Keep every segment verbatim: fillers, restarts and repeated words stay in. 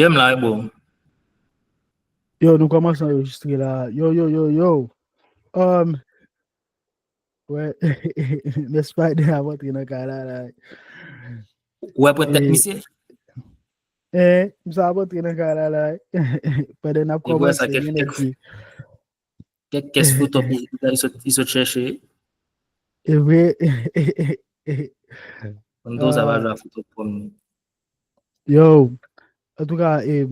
Yo, m la, wi, bro. Yo, nou kòmanse anrejistre la. Yo, yo, yo, yo. Um, wè, men Spider ap antre nan kay la la. Ou wè pwent tèt misye? Eh, m sa ap antre nan kay la la. Pandan n ap kòmanse, gen nèg ki Kèk kès foto pou li sot, li sot chèche. E vre. Pandan sa va jwe foto pwòm. Yo, antouka, e,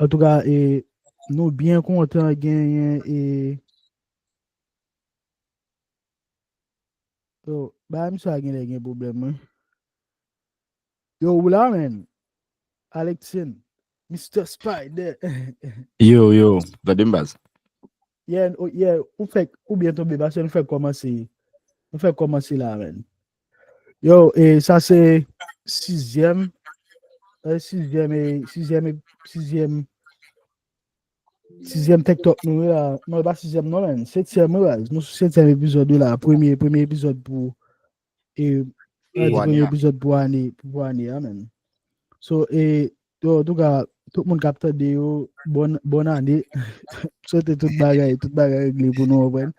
antouka, e, nou byen kontan genyen, e, yo, ba misye a genlè gen pwoblèm, wi. Yo, ou la, man? Alexin, Mister Spider. Yo, yo, tande m baz. Yeah, oh, yeah, ou fèk, ou byen tonbe, paske nou fèk kòmanse. Nou fèk kòmanse la, man. Yo, e sa se sizyèm, e sizyèm, e sizyèm, e sizyèm, sizyèm Tech Talk nou la. Non, e pa sizyèm non, man. Setyèm, wi, baz. Nou sou setyèm epizòd wi la. Premye, premye epizòd pou, e, premye epizòd pou ane, pou ane a, man. So, e, yo, antouka, tout moun k ap tande yo, bòn, bòn ane. Swete tout bagay, tout bagay regle pou nou, konprann.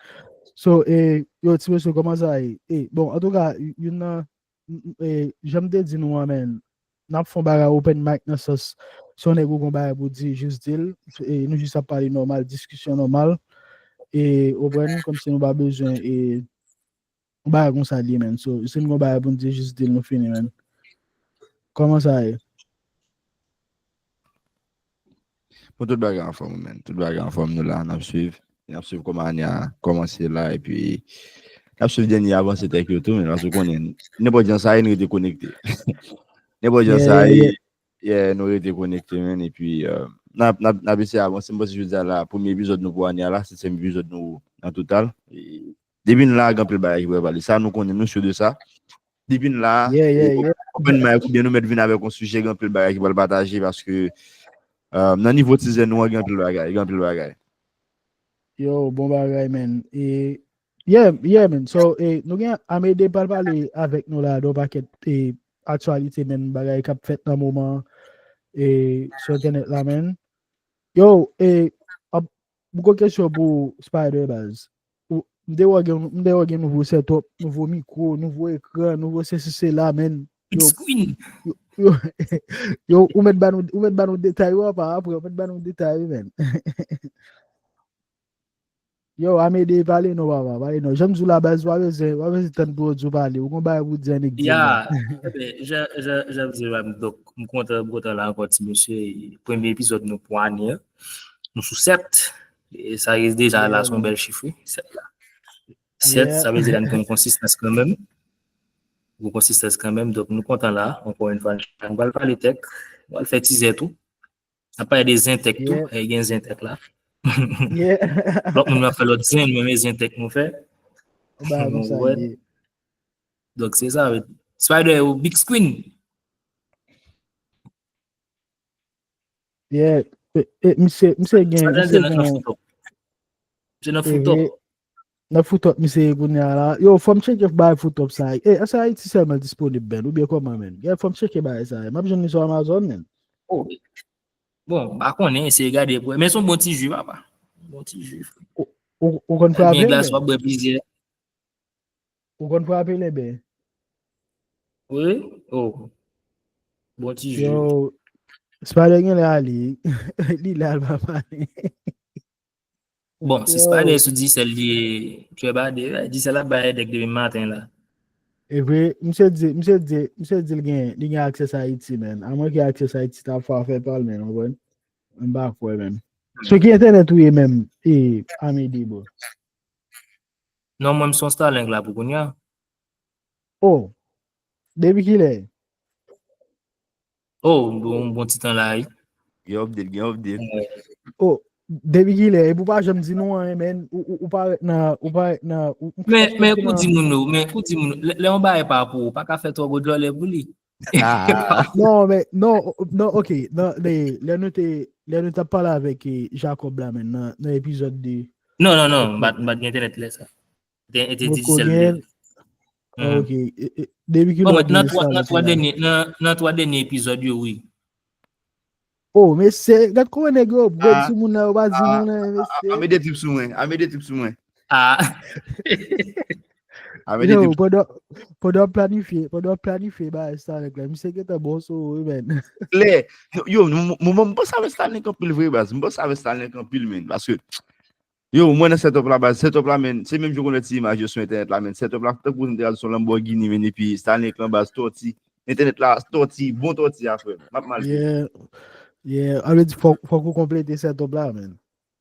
So, e, yo, ti mesye, kòman sa ye? E, bon, antouka, youn nan, e, jan m te di nou an, man, n ap fè yon bagay open mic nan sans, si yon nèg ou gon bagay pou di, jis di l, e, nou jis ap pale nòmal, diskisyon nòmal, e, ou konprann, kòmsi nou pa bezwen, e, yon bagay konsa li ye, man. So, si n gon bagay pou n di, jis di l, nou fini, man. Kòman sa ye? Bon, tout bagay anfòm, man. Tout bagay anfòm, nou la, n ap swiv. N ap swiv kòman ane a kòmanse la, epi n ap swiv dènye avanse Tech yo tou, man, paske w konnen, nenpòt jan sa ye, nou rete konekte. Nenpòt jan sa ye, yeah, nou rete konekte, man, epi, e, n ap, n ap, n ap eseye avanse. M panse jodi a la, premye epizòd nou pou ane a la, setyèm epizòd nou an total. E, depi n la, gen anpil bagay ki pral pale. Sa, nou konnen, nou si de sa. Depi n la, open mic oubyen nou mèt vin avèk yon sijè, gen anpil bagay ki pral pataje, paske, e, nan nivo tizè nou an, gen anpil bagay, gen anpil bagay. Yo, bon bagay, man. E, yeah, yeah, man. So, e, nou gen Amede pral pale avèk nou la, de yon pakèt, e, aktyalite, man, bagay k ap fèt nan moman, e, sou entènèt la, man. Yo, e, ap, m gon kesyon pou Spider, baz. Ou, m te wè gen, m te wè gen nouvo setup, nouvo mikwo, nouvo ekran, nouvo sesi sela, man. Yo, yo, yo, yo, ou mèt ban nou, ou mèt ban nou detay, wi, apa, apre, ou mèt ban nou detay, wi, man. Yo, Amede, pale non, papa, pale non. Jan m di w la, baz, w pa bezwen, w pa bezwen tann pwodui w pale. Ou gon bagay pou w di annik di l. Ya, eben, jan, jan, jan m di w la, m, donk, m kontan, m kontan la ankò, ti mesye. Premye epizòd nou pou ane an. Nou sou sèt. E sa, deja, la, se yon bèl chif, wi. Sèt la. Sèt, sa vle di la, nou gen yon konsistans kanmenm. Yon konsistans kanmenm. Donk, nou kontan la, ankò yon fwa. Nou pral pale Tech, nou pral fè tizè tou. N ap pale de Zentech tou, e gen Zentech la. Lòt moun ap fè lòt zen, men men Zentech nou fè. Donk, se sa, wi. Spider, ou big screen. Yeah. E, e, misye, misye gen, misye gen. Misye nan foutòp. Nan foutòp misye ye kounye a la. Yo, fò m tcheke bay foutòp sa. E, sa Ayiti sèlman disponib, man. Oubyen kòman, man? Fò m tcheke bay sa. M ap jwenn li sou Amazon, man. Oh. Bon, m pa konnen, eseye gade pou wè. Men se yon bon ti ji, papa. Bon ti ji. Ou, ou konn frape? Gen glas, w ap bwè plizyè. Ou konn frape, Lebe? Wi? Oh. Bon ti ji. Yo, Spider genlè ale. Li la, l pa pale. Bon, si Spider sou Digicel li ye, Trè Bade, Digicel ap bay èdèk depi maten la. E vre, misye di, misye di, misye di l gen, li gen Access Haiti, man. Amwenke Access Haiti ta fè afè pa l, man, ou konprann? M pa kwè, man. Sou ki entènèt ou ye menm, e, Amede, bro? Non, mwen, m se yon Starlink la pou kounye a. Oh, depi kilè? Oh, bon, bon ti tan la, wi. Gen update, gen update. Oh, depi kilè? Epi w pa janm di nou anyen, man. Ou, ou, ou parèt nan, ou parèt nan, ou, ou Men, men, kou di moun yo, men, kou di moun yo, lè, lè yon bagay pa pou ou, ou pa ka fè twò gwo djòlè pou li. Non, men, non, non, ok. Nan, lè, lè nou te, lè nou t ap pale avèk, e, Jacob la, man, nan, nan epizòd de. Non, non, non, m pa t, m pa t gen entènèt lè sa. Te, te Digicel. Ok. E, e, depi ki lè w te nan twa, nan twa dènye, nan, nan twa dènye epizòd yo, wi. Oh, mesye, gad kòman nèg yo upgrade sou moun nan, yo pa di moun nan, mesye. Ame de trip sou mwen, ame de trip sou mwen. Ah, Ame de Yo, trip. pandan pandan w planifye, pandan w planifye ba Starlink la, misye gentan bon sou ou, wi, men. Klè. Yo, yo, m- m- mwen, m panse avèk Starlink anpil vre, baz. M panse avèk Starlink anpil, men. Paske, yo, mwen nan setup la, baz. Setup la, men. Se menm jan w konn wè ti imaj yo sou entènèt la, men. Setup la, tankou m te al sou Lamborghini, men. Epi Starlink lan, baz, tòti. Entènèt la, tòti, bon tòti a, frè. M ap mal. Yeah. Yeah, an vle di, fòk fòk ou konplete setup la, men.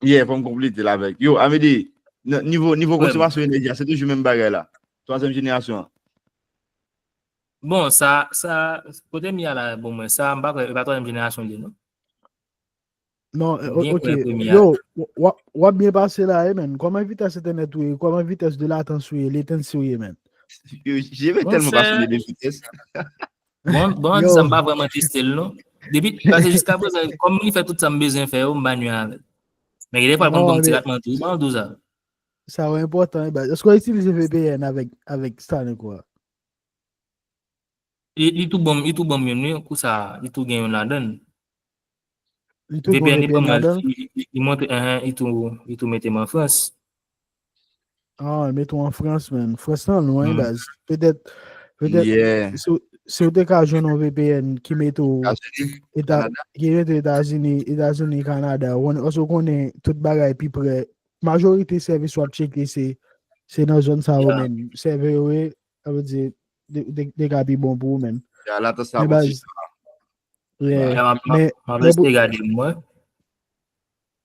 Yeah, fò m konplete l avèk. Yo, Amedy, n- nivo, nivo Frè m. Konsomasyon enèji a, se toujou menm bagay la. Twazyèm jenerasyon an. Bon, sa, sa, kote m ye a la, bon, mwen, sa, m pa kwè, e pa twazyèm jenerasyon li, non? Non, eh, Byen ok. kwè premye a. Yo, w- w- w ap byen pase la, eh, men. Kòman vitès entènèt ou ye? Kòman vitès de latans ou ye? Latency ou ye, men. Yo, je vais tellement Monchè. passionné de vitesse. Bon, bon, Yo. Di sa, m pa vrèman teste l, non. Depi, paske jiska prezan, kòm li fè tout sa m bezwen fè yo, m pa nwi avè l. Men gen defwa l konn Non, ban m ti men- ratman tou, ban tou sa. Sa yo enpòtan, eh, baz. Èske w itilize V P N avèk, avèk Starlink ou a? Li, li tou bon, li tou bon youn, wi, kou sa, li tou gen youn ladan l. Li tou gen V P N li V P N ban mwen, ladan? li, li, li montre, eh, li tou, li tou mete m an Frans. Ah, li mete w an Frans, men. Frans lan lwen, Mm. baz. Petèt, petèt, Yeah. si w- si w te ka jwenn yon V P N ki mete w Etazini, Eta, Kanada. Ki mete w Etazini, Etazini, Kanada, w- paske w konnen tout bagay pi pre. Majorite sèvis w ap tcheke se, se nan zòn sa yo Yeah. menm. Sèvè yo ye, sa vle di, de, de, de ka pi bon pou ou menm. Ya, latans la Men bon baz, ti. yeah. Ya, m ap, m Men, ap, m ap men pou, rete gade m, mwen.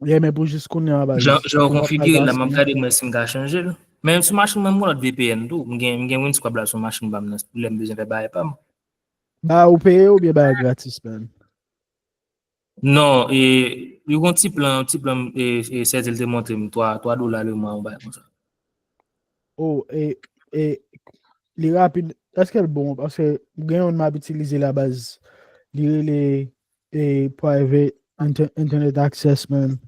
Jan, jan w konfigire la, m ap gade mwen si m ka chanje l. Men sou machin mwen, m gen lòt V P N tou. M gen, m gen Windscribe la sou machin pa m nan, lè m bezwen fè bagay pa m. Ba ou peye oubyen ba gratis, man? Non, e, li gon ti plan, ti plan, e, e, Sergil te montre m, twa, twa dola le mwa, yon bagay konsa. Oh, e, e, li rapid. Èske l bon? Paske gen yon m ap itilize la baz. Li rele e, private inter, internet access, man.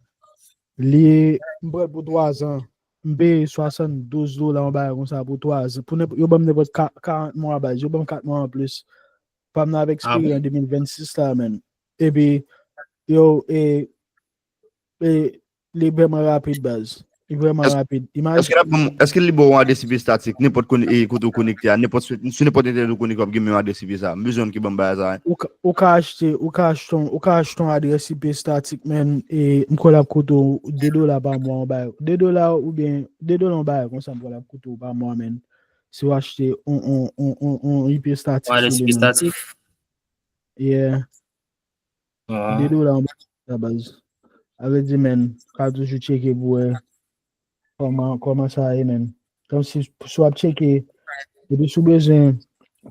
Li, m pran l pou twa zan. M peye swasanndouz dola, yon bagay konsa pou twa zan. Pou nenp, yo ban m nenpòt ka, karant mwa baz. Yo ban m kat mwa anplis. Pa m nan ap Ah bon? ekspire an de mil vennsis la, man. Epi, yo, e, e, li vrèman rapid, baz. Li vrèman Èske, rapid. Imaj, èske, l ap ban m- èske li ba w yon adrès I P estatik, nenpòt kon- e, kote w konekte a, nenpòt sou, sou nenpòt entènèt ou konekte, w ap gen menm adrès I P sa. M bezwen ki ban m bagay sa, hein. ou ka, ou ka achte, ou ka achte, yon- ou ka achte yon adrès I P estatik, man, e m kwè l ap koute w de dola pa mwa, yon bagay. De dola oubyen, de dola yon bagay konsa, m kwè l ap koute w pa mwa, man. Si w achte yon, yon, yon, yon, yon I P estatik Yon adrès sou I li, P man. Estatik? Yeah. Ah. De dola yon bagay sa, baz. Sa vle di, man, ka toujou tcheke pou wè kòman, kòman sa ye, man. Kòmsi si w ap tcheke, epi si w bezwen,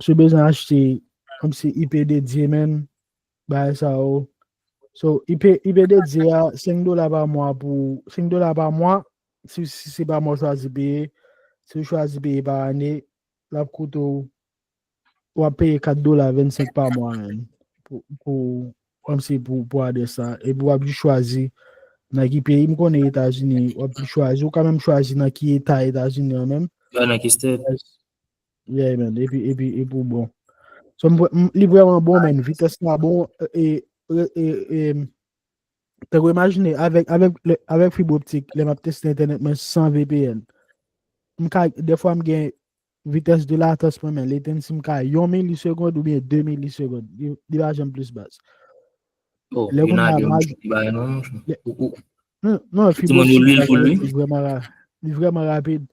si w bezwen achte, kòmsi I P dedye, man, bagay sa yo. So, I P, I P dedye a, senk dola pa mwa pou, senk dola pa mwa, si, si se pa mwa w chwazi peye, si w chwazi peye pa ane, l ap koute w, w ap peye kat dola vennsenk pa mwa, man, pou, pou, kòmsi pou, pou adrès la. Epi w ap jis chwazi nan ki peyi, m konnen Etazini, w ap jis chwazi, ou ka menm chwazi nan ki eta Etazini an menm. Yo nan ki state? Yeah, man. Epi, epi, epi w bon. So, m, m, li vrèman bon, man. Vitès la bon. E, e, e, e, tankou imajine, avèk, avèk, le- avèk fib optik, lè m ap teste entènèt mwen san V P N, m ka, dèfwa m gen vitès de latans mwen, men latency m ka yon milisegonn oubyen de milisegonn. Li, li pa janm plis baz. Oh, Lè yo kounye nan a gen m yon aj- ti bagay non. Non, non, Ti fib moun yo optik lwil la, pou lwil. li vrèman ra-, li vrèman rapid.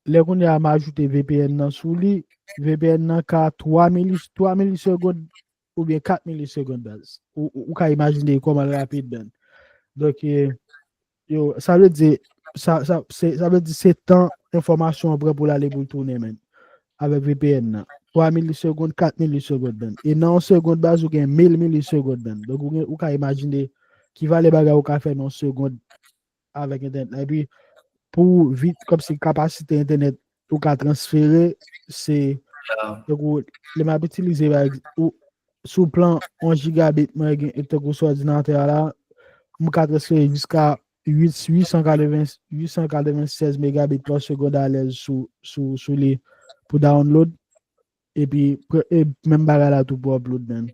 Lè kounye a m ajoute V P N nan sou li, V P N nan ka twa mili, twa milisegonn oubyen kat milisegonn baz. Ou, ou, ou ka imajine kòman l rapid, man. Donk, e, yo, sa vle di, sa, sa, se, sa vle di se tan enfòmasyon an pran pou l ale pou l tounen, man. Avèk V P N nan. Twa milisegonn, kat milisegonn, man. E nan yon segonn baz, ou gen mil milisegonn, man. Donk, ou gen, ou ka imajine ki valè bagay ou ka fè nan yon segonn avèk entènèt la. Epi, pou vit, kòmsi kapasite entènèt ou ka transfere, se, Yeah. tankou, lè m ap itilize, pa egz-, ou, sou plan yon gigabit, mwen gen, tankou sou òdinatè a la, m ka transfere jiska uit, uit san katreven, uit san katreven sèz megabit pa segonn alèz sou, sou, sou li pou download. Epi, pre- e menm bagay la tou pou upload, man.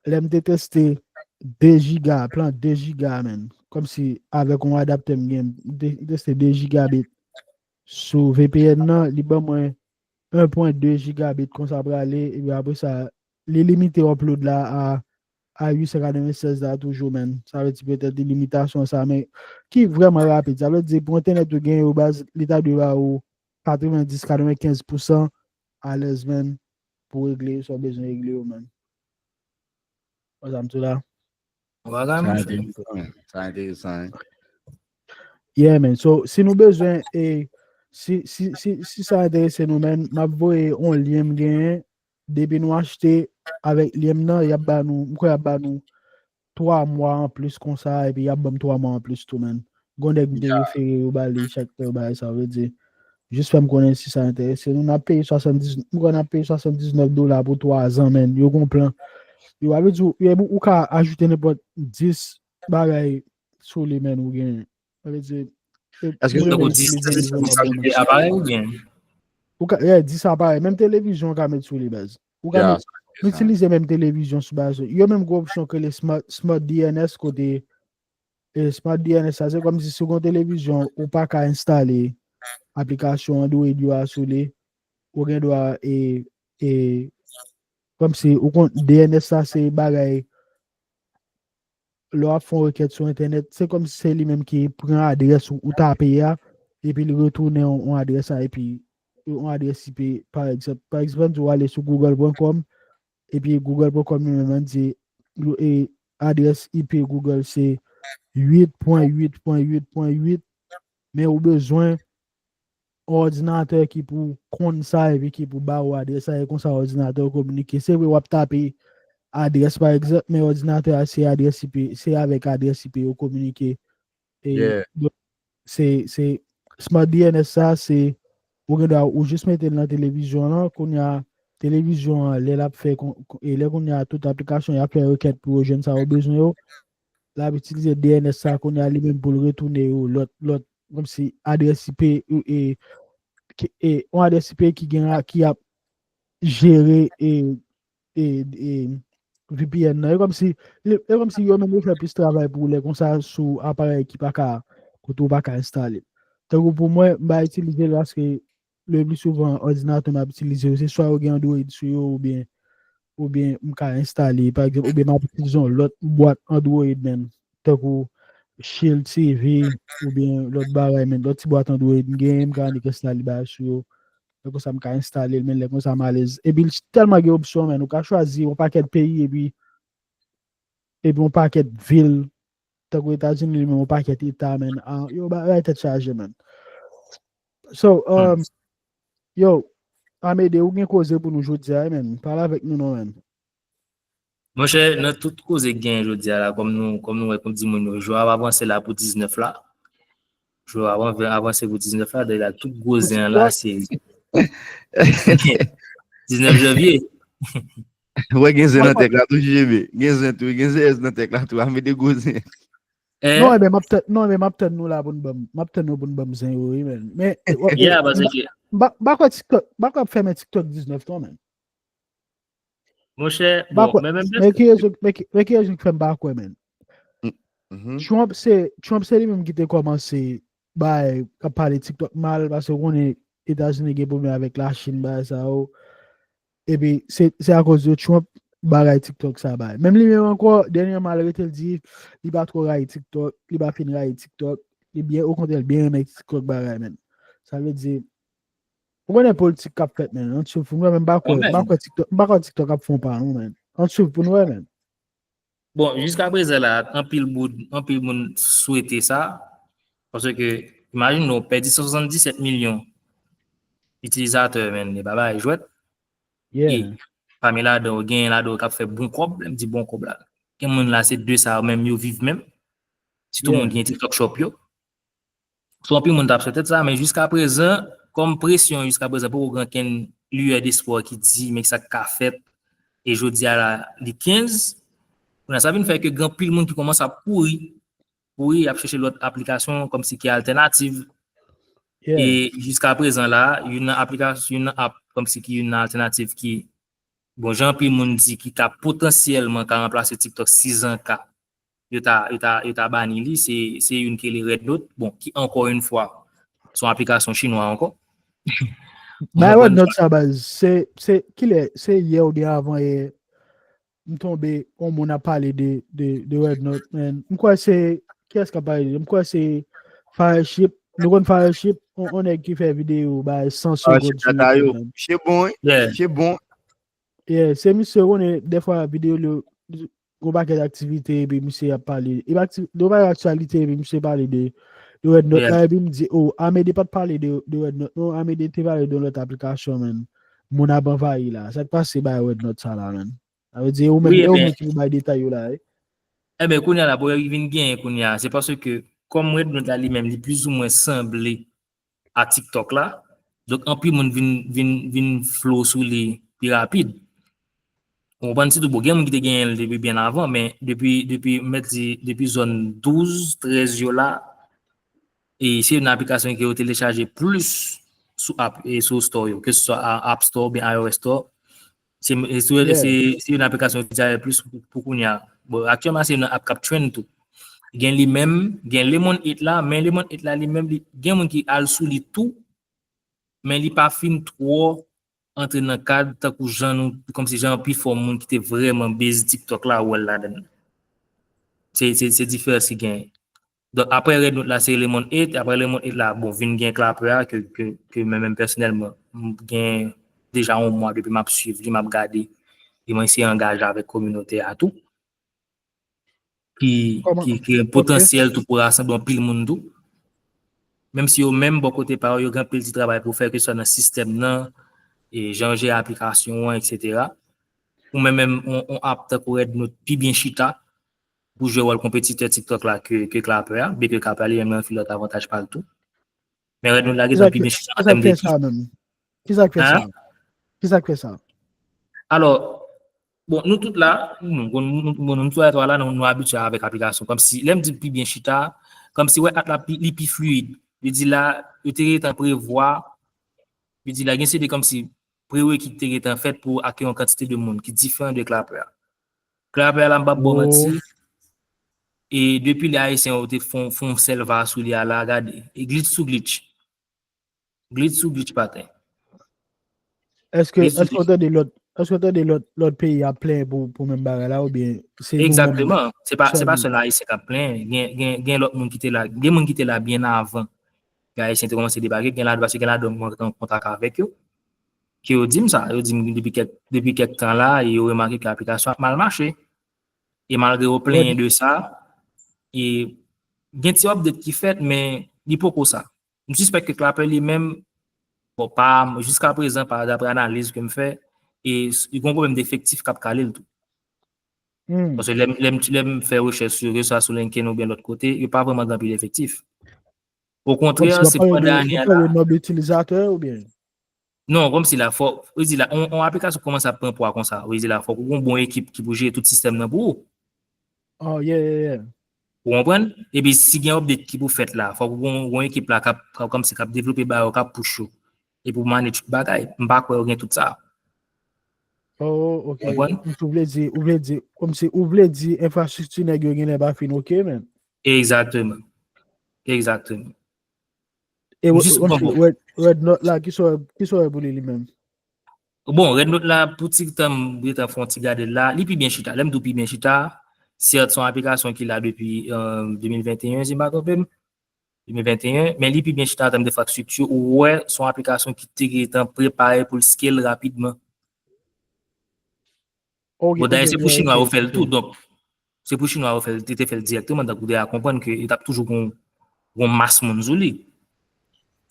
Lè m te teste, de giga, plan de giga, man. Kòmsi avèk yon adaptè m gen, m te- m teste de gigabit sou V P N nan, li ban mwen en pwen de gigabit konsa prale, epi apre sa, li limite upload la a, a uit san katrevennsèz la toujou, man. Sa vle di petèt li limitasyon sa, men ki vrèman rapid. Sa vle di pou entènèt ou gen yo baz, li ta dwe ba ou katrevendis, katrevenkenz pousan alèz, man, pou regle sa w bezwen regle yo, man. Wè sa m di w la? Bagay, sa monchè. Enteresan, sa enteresan, hein? Yeah, man. So, si nou bezwen, e, si, si, si, si sa enterese nou, man, m ap voye yon lyen m genyen. Depi nou achte avèk lyen m nan, y ap ba nou, m kwè y ap ba nou twa mwa anplis konsa, epi y ap ban m twa mwa anplis tou, man. Gon nèg m te refere yo ba li chak tan yo bagay sa, vle di. Jis fè m konnen si sa enterese nou. N ap peye swasanndiz, m kwè n ap peye swasanndiznèf dola pou twa zan, man. Yo gon plan. Yo, sa vle di, ou, ou ka ajoute nenpòt dis bagay sou li, man, ou gen. Sa vle di, e, Èske moun yo ka itilize li vrèman byen. Dis aparèy oubyen? Ou ka, yeah, dis aparèy. Menm televizyon ou ka met sou li, baz. Ou ka met, itilize menm televizyon sou baz. Yo menm gen opsyon ki rele Smart, Smart D N S kote, e, Smart D N S sa, se kòmsi si w gen televizyon, ou pa ka enstale aplikasyon Android yo a sou li, ou gen dwa, e, e, kòmsi ou konn D N S sa, se bagay lè w ap fè yon rekèt sou entènèt, se kòmsi se li menm ki pran adrès ou, ou tape a, epi li retounen yon, yon adrès a, epi yon adrès I P, pa egzanp. Pa egzanp, ann di w ale sou google pwen kòm, epi google pwen kòm li menm, ann di, e, adrès I P Google se uit pwen uit pwen uit pwen uit, men ou bezwen yon òdinatè ki pou konn sa epi ki pou ba ou adrès sa, e konsa òdinatè ou kominike. Se vre, w ap tape adrès, pa egzanp, men òdinatè a se adrès I P, se avèk adrès I P yo kominike. E, donk, se, se Smart D N S sa, se, ou gen dwa, ou jis mete l nan televizyon lan, kounye a, televizyon an, lè l ap fè, kon- kon- e lè kounye a, tout aplikasyon y ap fè rekèt pou yo jwenn sa yo bezwen yo, l ap itilize D N S sa, kounye a, li menm pou l retounen yo, lòt, lòt, kòmsi adrès I P, e, e, ki- e, yon adrès I P ki gen, ki ap jere, e, e, e, V P N nan. E kòmsi, e, e kòmsi yo menm yo fè plis travay pou ou lè konsa sou aparèy ki pa ka, kote ou pa ka enstale. Tankou pou mwen, m pa itilize l paske le pli souvan, òdinatè m ap itilize yo, se swa yo gen Android sou yo, oubyen, oubyen m ka enstale, pa egzanp, oubyen m ap itilize yon lòt bwat Android menm, tankou Shield T V, oubyen lòt bagay, men lòt ti bwat Android m genyen, m ka annik enstale bagay sou yo. Lè konsa m ka enstale l, men lè konsa m alèz. Epi l tèlman gen opsyon, men ou ka chwazi yon pakèt peyi, epi, epi yon pakèt vil, tankou Etazini li menm, yon pakèt eta, men, ah, yo ba- bay tèt chaje, men. So, um, yo, Amede, ou gen koze pou nou jodi a, men. Pale avèk nou, non, men. Monchè, nan tout koze k genyen jodi a la, kòm nou, kòm nou wè, kòm di moun yo, jou a ap avanse la pou diznèf la. Jou a ap avanse pou diznèf la, dayè la, tout gwo zen an la, se diznèf janvye. Wè, gen zen nan tèt la tou, J J B. Gen zen tou, gen zen S nan tèt la tou, a mete gwo zen. Non, ebyen, m ap tann, non, ebyen, m ap tann nou la pou n ban m, m ap tann nou pou n ban m zen yo, wi, men. Men, yeah, paske m pa kwè TikTok, m pa kwè ap fèmen TikTok diznèf non, men. Monchè, bon, men, men, men ki rezon, men ki, men ki rezon ki fè m pa kwè, men. Trump se, Trump se li menm ki te kòmanse bay, k ap pale TikTok mal, paske ou konnen Etazini gen pwoblèm avèk Lachin, bagay sa yo. Epi, se, se akoz de Trump bagay TikTok sa bay. Menm li menm ankò, dènyèman, l rete l di, li pa twò rayi TikTok, li pa fin rayi TikTok, li byen, okontrè, l byen renmen TikTok bagay, men. Sa vle di, ou konnen politik k ap fèt, men, ann swiv pou nou wè, men m pa kwè, m pa kwè TikTok, m pa kwè TikTok ap fè yon pa, non, men. Ann swiv pou nou wè, men. Bon, jiska prezan la, anpil moun, anpil moun swete sa, paske, imajine w pèdi san swasanndisèt milyon itilizatè, men, e pa bagay jwèt. E pami ladan yo, genyen ladan yo k ap fè bon kòb, lè m di bon kòb la. Gen moun la, se de sa yo menm yo viv menm. Sitou moun ki gen TikTok Shop yo. So, anpil moun t ap sou tèt sa, men jiska prezan, kòm presyon jiska prezan poko gen okenn liyè despwa ki di, men ki sa k ka fèt, e jodi a la, li kenz, kounye a sa vin fè ke gen anpil moun ki kòmanse ap kouri, kouri, ap chèche lòt aplikasyon, kòmsi ki altènativ. E jiska prezan la, youn nan aplikasyon, youn nan app, kòmsi ki youn nan altènativ ki, bon, jan anpil moun di, ki ka potansyèlman ka ranplase TikTok si zan ka yo ta, yo ta, yo ta bani li, se, se youn ki rele Red Note, bon, ki ankò yon fwa, se yon aplikasyon chinwa ankò. Bay Red Note sa baz, se, se, kilè, se yè oubyen avan yè, m tonbe, yon moun ap pale de, de, de Red Note, man. M kwè se, kiyès k ap pale de, m kwè se Fireship, nou konn Fireship, yon, yon nèg ki fè videyo, bay san segonn sou YouTube, man. Che bon, wi. Che bon. Yeah, se misye konnen dèfwa videyo li, gon pakèt aktivite epi misye ap pale. E pa akti- gon pakèt aktyalite epi misye pale de, de Red Note la epi m di, oh, Amede pa t pale de, de Red Note non, Amede te pale de yon lòt aplikasyon, man. Moun ap anvayi la. Sa k pase bay Red Note sa la, man? Sa vle di, ou menm, e ou menm ki pou bay detay yo la, wi. Enben, kounye a la, pou yo vin genyen kounye a, se paske, kòm Red Note la li menm, li plizoumwen sanble a TikTok la. Donk, anpil moun vin, vin, vin flow sou li pi rapid. Ou konprann, sitou, bon, gen moun ki te genyen l depi byen avan, men depi, depi, m mèt di, depi zòn douz, trèz yo la, e se youn nan aplikasyon ke yo telechaje plis sou app, e sou store yo, ke se swa a- App Store oubyen iOS Store. Se, se, se, se youn nan aplikasyon yo itilize plis pou, pou kounye a. Bon, aktyèlman, se youn nan app k ap trend tou. Gen li menm, gen Lemon eight la, men Lemon eight la li menm, li, gen moun ki al sou li tou, men li pa fin twò antre nan kad tankou jan nou, kòmsi jan pifò moun ki te vrèman base TikTok la wè l ladan l. Se, se, se diferans ki genyen. Donk, apre Red Note la, se Lemon eight, apre Lemon eight la, bon, vin gen Clapper a, ke, ke, ke mwen menm pèsonèlman, m gen deja yon mwa depi m ap swiv li, m ap gade, e mwen eseye angaje avèk kominote a tou. Ki, ki, ki gen potansyèl tou pou rasanble anpil moun tou. Menm si yo menm, bò kote pa yo, yo gen anpil ti travay pou fè, ke swa nan sistèm nan, e jan yo jere aplikasyon an, etsetera. Ou menm, menm, on, on app tankou Red Note, pi byen chita, pou jwe wòl konpetitè TikTok la ke, ke Clapper a, byenke Clapper a li menm li anfile lòt avantaj pa l tou. Men Red Note la gen pi byen chita an tèm de ki. Kisa k fè sa? Kisa k fè sa? Alò, bon, nou tout la, nou, bon, nou, nou, bon, nou tout la, la, nou, nou abitye avèk aplikasyon. Kòmsi, lè m di pi byen chita, kòmsi, wè, app la, pi- li pi fluid. Li di la, yo te gentan prevwa, li di la, gen se de kòmsi, prereki ki te gentan fèt pou akèy yon kantite de moun ki diferan de Clapper a. Clapper la, m p ap ba w manti. E depi lè Ayisyen yo te fon, fon sèl va sou li a la, gade. E glitch sou glitch. Glitch sou glitch paten. Èske, èske w tande lòt, èske w tande lòt, lòt peyi ap plenyen pou, pou menm bagay la, oubyen se nou menm? Egzakteman. Se pa, se pa sèl Ayisyen k ap plenyen. Gen, gen, gen lòt moun ki te la, gen moun ki te la byen avan. Gen Ayisyen te kòmanse debake, gen ladan, paske gen ladan mwen te an kontak avèk yo. Ke yo di m sa, yo di m depi kèk, depi kèk tan la, e yo remake ke aplikasyon ap mal mache. E malgre yo plenyen de sa, e gen ti update ki fèt, men li poko sa. M sispèk ke Clapper li menm, bon, pa, jiska prezan, pa, daprè analiz ke m fè, e s- li gen yon pwoblèm de efektif k ap kale l tou. Paske lè m, lè m, lè m fè rechèch sou, ke swa sou LinkedIn oubyen lòt kote, yo pa vrèman gen anpil efektif. Okontrè, se pandan ane a la. Nonb itilizatè oubyen? Non, kòmsi la, fò, ou di la, on, on aplikasyon kòmanse ap pran pwa konsa. Ou di la, fòk ou gen yon bon ekip ki pou jere tout sistèm nan pou ou. Oh, yeah, yeah, yeah. Ou konprann? Epi si gen update ki pou fèt la, fòk ou gen yon ekip la k ap, k ap, kòmsi k ap devlope ba yo, k ap push yo. E pou manage tout bagay. M pa kwè yo gen tout sa. Oh, ok. Ou vle di, ou vle di, kòmsi ou vle di enfrastrikti nèg yo genlè pa fin ok, men. Egzakteman. Egzakteman. E Red Note la, ki sòrè, ki sòrè pou li, li menm? Bon, Red Note la, pou ti tan m gentan fè yon ti gade l la, li pi byen chita. Lè m di w pi byen chita, sèt se yon aplikasyon ki la depi de mil venteyen, si m pa twonpe m. De mil venteyen, men li pi byen chita an tèm de enfrastrikti. Ou wè, se yon aplikasyon ki te gentan prepare pou l scale rapidman. Bon, dayè, se pou Chinwa yo fè l tou, donk, se pou Chinwa yo fè l, te, te fè l dirèkteman, donk, ou deja konprann ke li t ap toujou gon, gon mas moun sou li.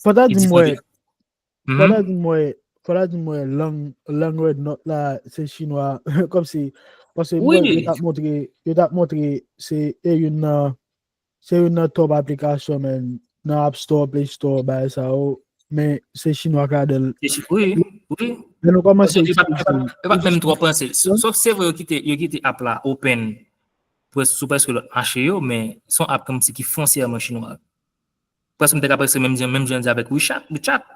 Fò ta di m wè, fò ta di m wè, fò ta di m wè lang, lang Red Note la, se chinwa, kòmsi, paske m wè yo t ap montre, yo t ap montre, se e youn nan, se youn nan top aplikasyon, men, nan App Store, Play Store, bagay sa yo, men se chinwa k ladan l. Wi, wi. Men nou kòmanse itilize l. Yo pa t menm twò panse. Sof se vre yo kite, yo kite app la open sou prèske lòt mache yo, men se yon app kòmsi ki fonsyèman chinwa. Prèske m te ka prèske menm jan, menm jan di avèk WeChat, WeChat.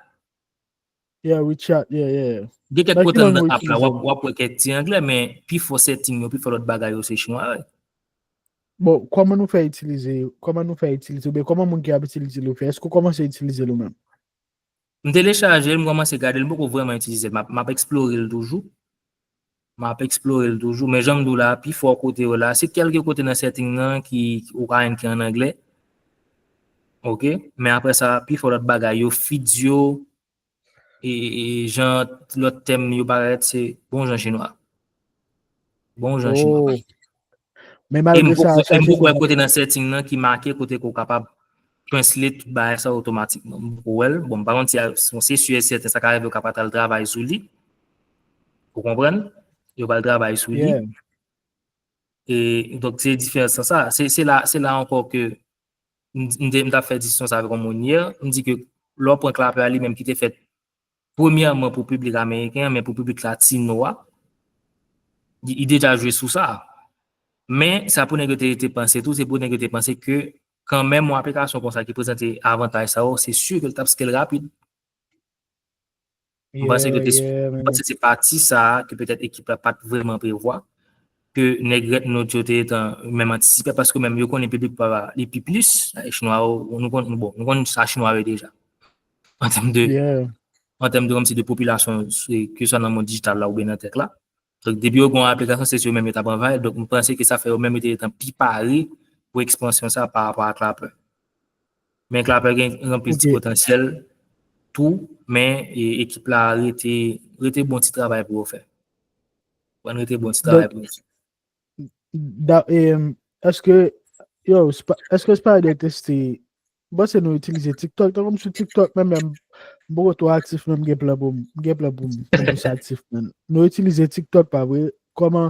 Yeah, WeChat, yeah, yeah. Gen kèk kote anndan app la, w ap, w ap wè kèk ti anglè, men pifò setting yo, pifò lòt bagay yo, se chinwa yo ye. Bon, kòman nou fè itilize, kòman nou fè itilize, oubyen kòman moun ki ap itilize l yo fè? Èske w kòmanse itilize l ou menm? M telechaje l, m kòmanse gade l, m poko vrèman itilize l. M ap, m ap eksplore l toujou. M ap eksplore l toujou. Men jan m di w la, pifò kote yo la, se kèlke kote nan setting nan ki, ki ou ka jwenn ki an anglè. Ok? Men apre sa, pifò lòt bagay yo, feeds yo, e, e, e jan lòt tèm yo parèt, se bon jan chinwa. Bon jan chinwa. Oh. Men malgre sa, sa M poko wè kote nan setting nan ki make kote ke w kapab translate tout bagay sa otomatikman. M poko wè l. Bon, m pa konn si se si e sèten sa ka rive yo ka pa t al travay sou li. Ou konprann? Yo pa al travay sou li. E donk, se diferans sa. Se, se la, se la ankò ke m, m, m t ap fè diskisyon sa avèk yon moun yè. M di ke lè w pran Clapper a li menm ki te fèt premyèman pou piblik ameriken an, men pou piblik latino a, li, li deja jwe sou sa. Men sa pou nèg yo te, te panse tou, se pou nèg yo te panse ke kanmenm yon aplikasyon konsa ki prezante avantaj sa yo, se si ke l t ap scale rapid. M panse ke te, m panse se pati sa a ke petèt ekip la pa t vrèman prevwa, ke nèg Red Note yo te gentan menm antisipe, paske menm yo konnen piblik pa li pi plis, chinwa yo, nou konn, bon, nou konn sa chinwa yo deja. An tèm de, an tèm de, kòmsi de popilasyon, keswa nan mond dijital la oubyen nan tech la. Donk, depi yo gen yon aplikasyon, se si yo menm yo t ap anvayi. Donk, m panse ke sa fè yo menm yo te gentan pi pare pou ekspansyon sa pa rapò a Clapper. Men Clapper gen anpil ti potansyèl tou, men e, ekip la rete, rete bon ti travay pou yo fè. Pran rete bon ti travay pou yo fè. Da, e, èske, yo, Spa- èske Spider teste, m panse nou itilize TikTok, tankou m sou TikTok, men menm, m poko twò aktif, men m gen plan pou m, m gen plan pou m, pou m plis aktif, men. Nou itilize TikTok, pa vre? Kòman,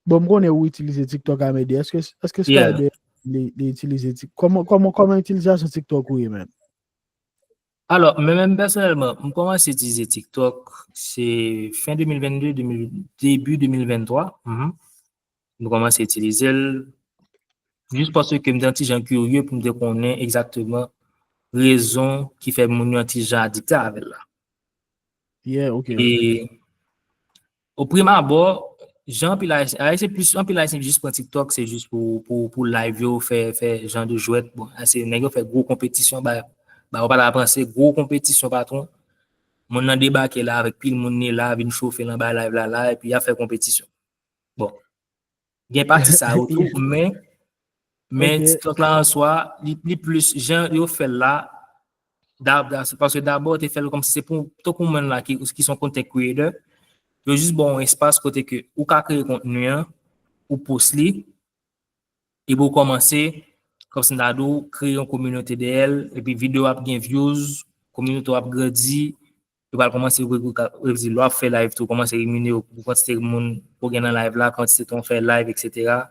bon, m konnen ou itilize TikTok, Amede, èske, èske Spider li, li itilize TikTok? Kòman, kòman, kòman itilizasyon TikTok ou ye, men? Alò, mwen menm pèsonèlman, m kòmanse itilize TikTok, se fen de mil vennde, de mil, debi de mil venntwa. M kòmanse itilize l jis paske m te yon ti jan kirye pou m te konnen egzakteman rezon ki fè moun yo yon ti jan adikte avè l la. Yeah, ok. E o prim abò, jan anpil Ayisyen, Ayisyen plis, anpil Ayisyen jis pran TikTok, se jis pou, pou, pou live yo, fè, fè jan de jwèt. Bon, se nèg yo fè gwo konpetisyon, ba, ba, ou pa ta panse, gwo konpetisyon, patwon. Moun nan debake la avèk pil moun, li la, vin chofe l anba live la, la, epi y ap fè konpetisyon. Bon, gen pati sa yo tou, men, men TikTok la an swa, li, li plis, jan yo fè l la, da, da, se paske dabò, yo te fè l kòmsi se pou, tankou moun la ki, ki se yon content creator, yo jis ba w yon espas kote ke ou ka kreye kontni an, ou post li, epi ou kòmanse, kòmsi m ta di w, kreye yon kominote dèyè l, epi videyo ap gen views, kominote w ap grandi, yo pral kòmanse, lè w ap fè live tou, kòmanse remine yo pou kantite moun ou gen nan live la, kantite tan w fè live, etsetera.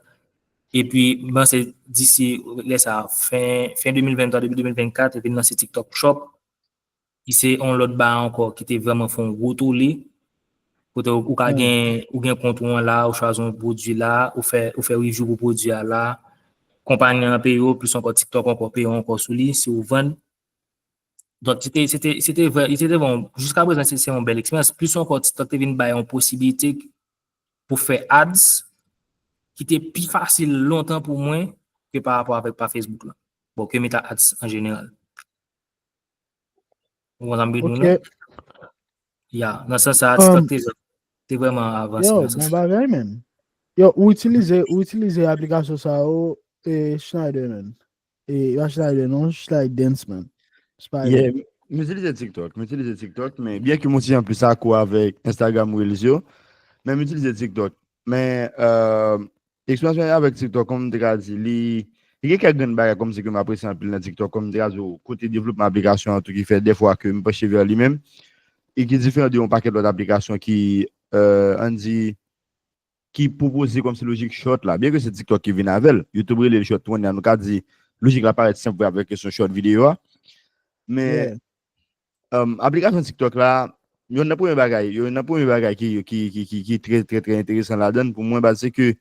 Epi, m panse disi lè sa, fen, fen de mil venntwa, debi de mil vennkat, epi n lanse TikTok Shop, ki se yon lòt bagay ankò ki te vrèman fè yon gwo tole. Kote ou, ou ka gen, ou gen kont ou an la, ou chwazi yon pwodui la, ou fè, ou fè review pou pwodui a la. Konpayi an peye w, plis ankò TikTok ankò peye w ankò sou li, si ou vann. Donk, se te, se te, se te vrè, se te bon, jiska prezan, se, se yon bèl eksperyans. Plis ankò, TikTok te vin bay yon posiblite pou fè ads ki te pi fasil lontan pou mwen ke pa rapò avèk pa Facebook la. Bon, ke Meta Ads an jeneral. Ou konn sa m vle di w, non? Ya, nan sans sa, TikTok te, te vrèman avanse nan sans sa. Yo, bon bagay, men. Yo, ou itilize, ou itilize aplikasyon sa yo, e, Schneider, men. E, pa Schneider, non, Schneider Dance, men. Yeah, m itilize TikTok, m itilize TikTok, men byen ke m yon ti jan plis akro avèk Instagram Reels yo, men m itilize TikTok. Men, euh, eksperyans mwen avèk TikTok, kòm m te ka di, li, li gen kèk grenn bagay kòmsi ke m apresye anpil nan TikTok, kòm m te ka di w, kote devlopman aplikasyon an tou ki fè dèfwa ke m panche vè li menm, e ki diferan de yon pakèt lòt aplikasyon ki, euh, ann di, ki pwopoze kòmsi lojik short la. Byen ke se TikTok ki vin avè l, YouTube rele l short trend, nou ka di lojik la parèt senp vre avèk kesyon short videyo a. Men, um, aplikasyon TikTok la, youn nan premye bagay, youn nan premye bagay ki, ki, ki, ki, ki trè, trè, trè enteresan ladan l pou mwen, baz, se ke,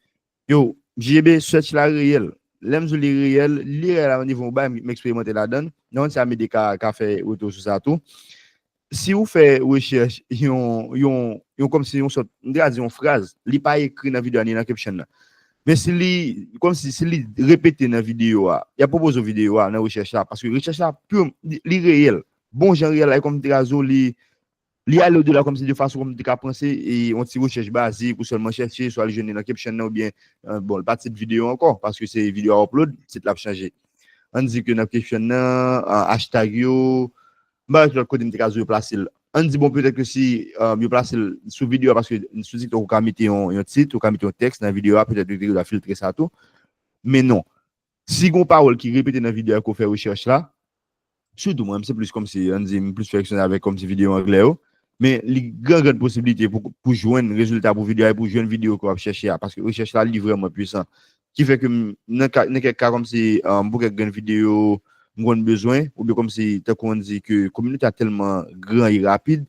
yo, J B, search la reyèl. Lè m di w li reyèl, li reyèl a yon nivo ba, m eksperimante ladan l. Nan yon ti Amede ka, ka fè retou sou sa tou. Si ou fè rechèch yon, yon, yon kòmsi yon sòt, m te ka di yon fraz, li pa ekri nan videyo a ni nan caption nan. Men si li, kòmsi si li repete nan videyo a, y ap pwopoze w videyo a nan rechèch la, paske rechèch la, pure, li, li reyèl. Bon jan reyèl la, e kòm te ka di w, li, li ale odela kòmsi de fason kòm te ka panse, e yon ti rechèch bazik ou sèlman chèche, swa li jwenn li nan caption nan oubyen, euh, bon, li pa tit videyo ankò, paske se videyo a upload, tit la ap chanje. Ann di ke nan caption nan, euh, hashtag yo, m pa wè ki lòt kote m te ka di w yo plase l. Ann di, bon, petèt ke si, euh, yo plase l sou videyo a, paske sou TikTok, ou ka mete yon, yon tit, ou ka mete yon tèks nan videyo a, petèt yo te dwe filtre sa tou. Men non. Si gen yon pawòl ki repete nan videyo a ke w fè rechèch la, sitou mwen, m se plis kòmsi, ann di, m plis fè eksperyans avèk kòmsi videyo anglè yo, men li gen gran posiblite pou, pou jwenn rezilta pou videyo a e pou jwenn videyo ke w ap chèche a, paske rechèch la, li vrèman pwisan. Ki fè ke m, nan ka, nan kèk ka, kòmsi, um, pou kèk grenn videyo, m konn bezwen, oubyen kòmsi, tankou ann di ke kominote a tèlman gran e rapid,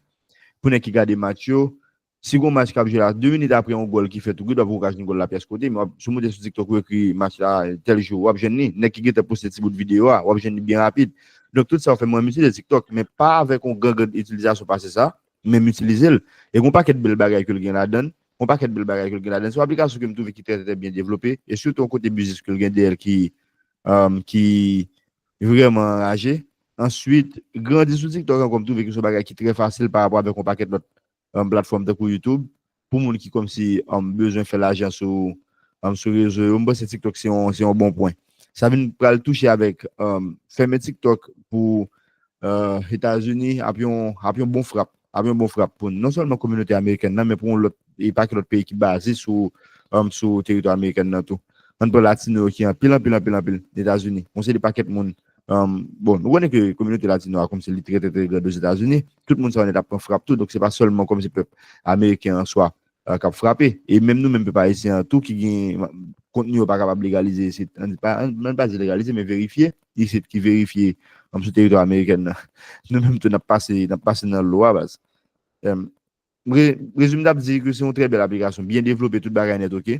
pou nèg ki gade match yo, si gon match k ap jwe la, de minit apre yon gòl ki fèt, ou gen dwa poko ka jwenn gòl la pyès kote, men w ap, si w moute sou TikTok, ou ekri match la, tèl jou, w ap jwenn li. Nèg ki gentan poste ti bout videyo a, w ap jwenn li byen rapid. Donk, tout sa yo fè mwen, m itilize TikTok, men pa avèk yon gran, gran itilizasyon pase sa, men m itilize l. E gon pakèt bèl bagay ke l gen ladan l, gon pakèt bèl bagay ke l gen ladan l. Se yon aplikasyon ke m twouve ki trè, trè, trè byen devlope, e sitou yon kote biznis ke l gen dèyè l ki, um, ki vrèman anraje. Answit, grandi sou TikTok ankò, m twouve ke se yon bagay ki trè fasil pa rapò avèk yon pakèt lòt, um, platfòm tankou YouTube, pou moun ki kòmsi, um, bezwen fè lajan sou, um, sou rezo yo. M panse TikTok se yon, se yon bon pwen. Sa vin pral touche avèk, um, fèmen TikTok pou, euh, Etazini ap yon, ap yon bon frap. Ap yon bon frap pou non sèlman kominote amerikèn nan, men pou yon lòt, e pakèt lòt peyi ki baze sou, um, sou teritwa amerikèn nan tou. Ann pran latino yo ki anpil, anpil, anpil, anpil Etazini. Yon seri de pakèt moun, um, bon, nou konnen ke kominote latino a kòmsi li trè, trè, trè grand Ozetazini. Tout moun sa yo nèt ap pran frap tou, donk se pa sèlman kòmsi pèp ameriken an swa, euh, k ap frape. E menm nou menm pèp ayisyen an tou ki gen kontni yo pa kapab legalize isit. Ann pa, ann, ann pa di legalize, men verifye isit ki verifye, um, sou teritwa amerikèn nan. Nou menm tou n ap pase, n ap pase nan lwa, baz. Em, re-, rezime, n ap di ke se yon trè bèl aplikasyon, byen devlope, tout bagay nèt, oke?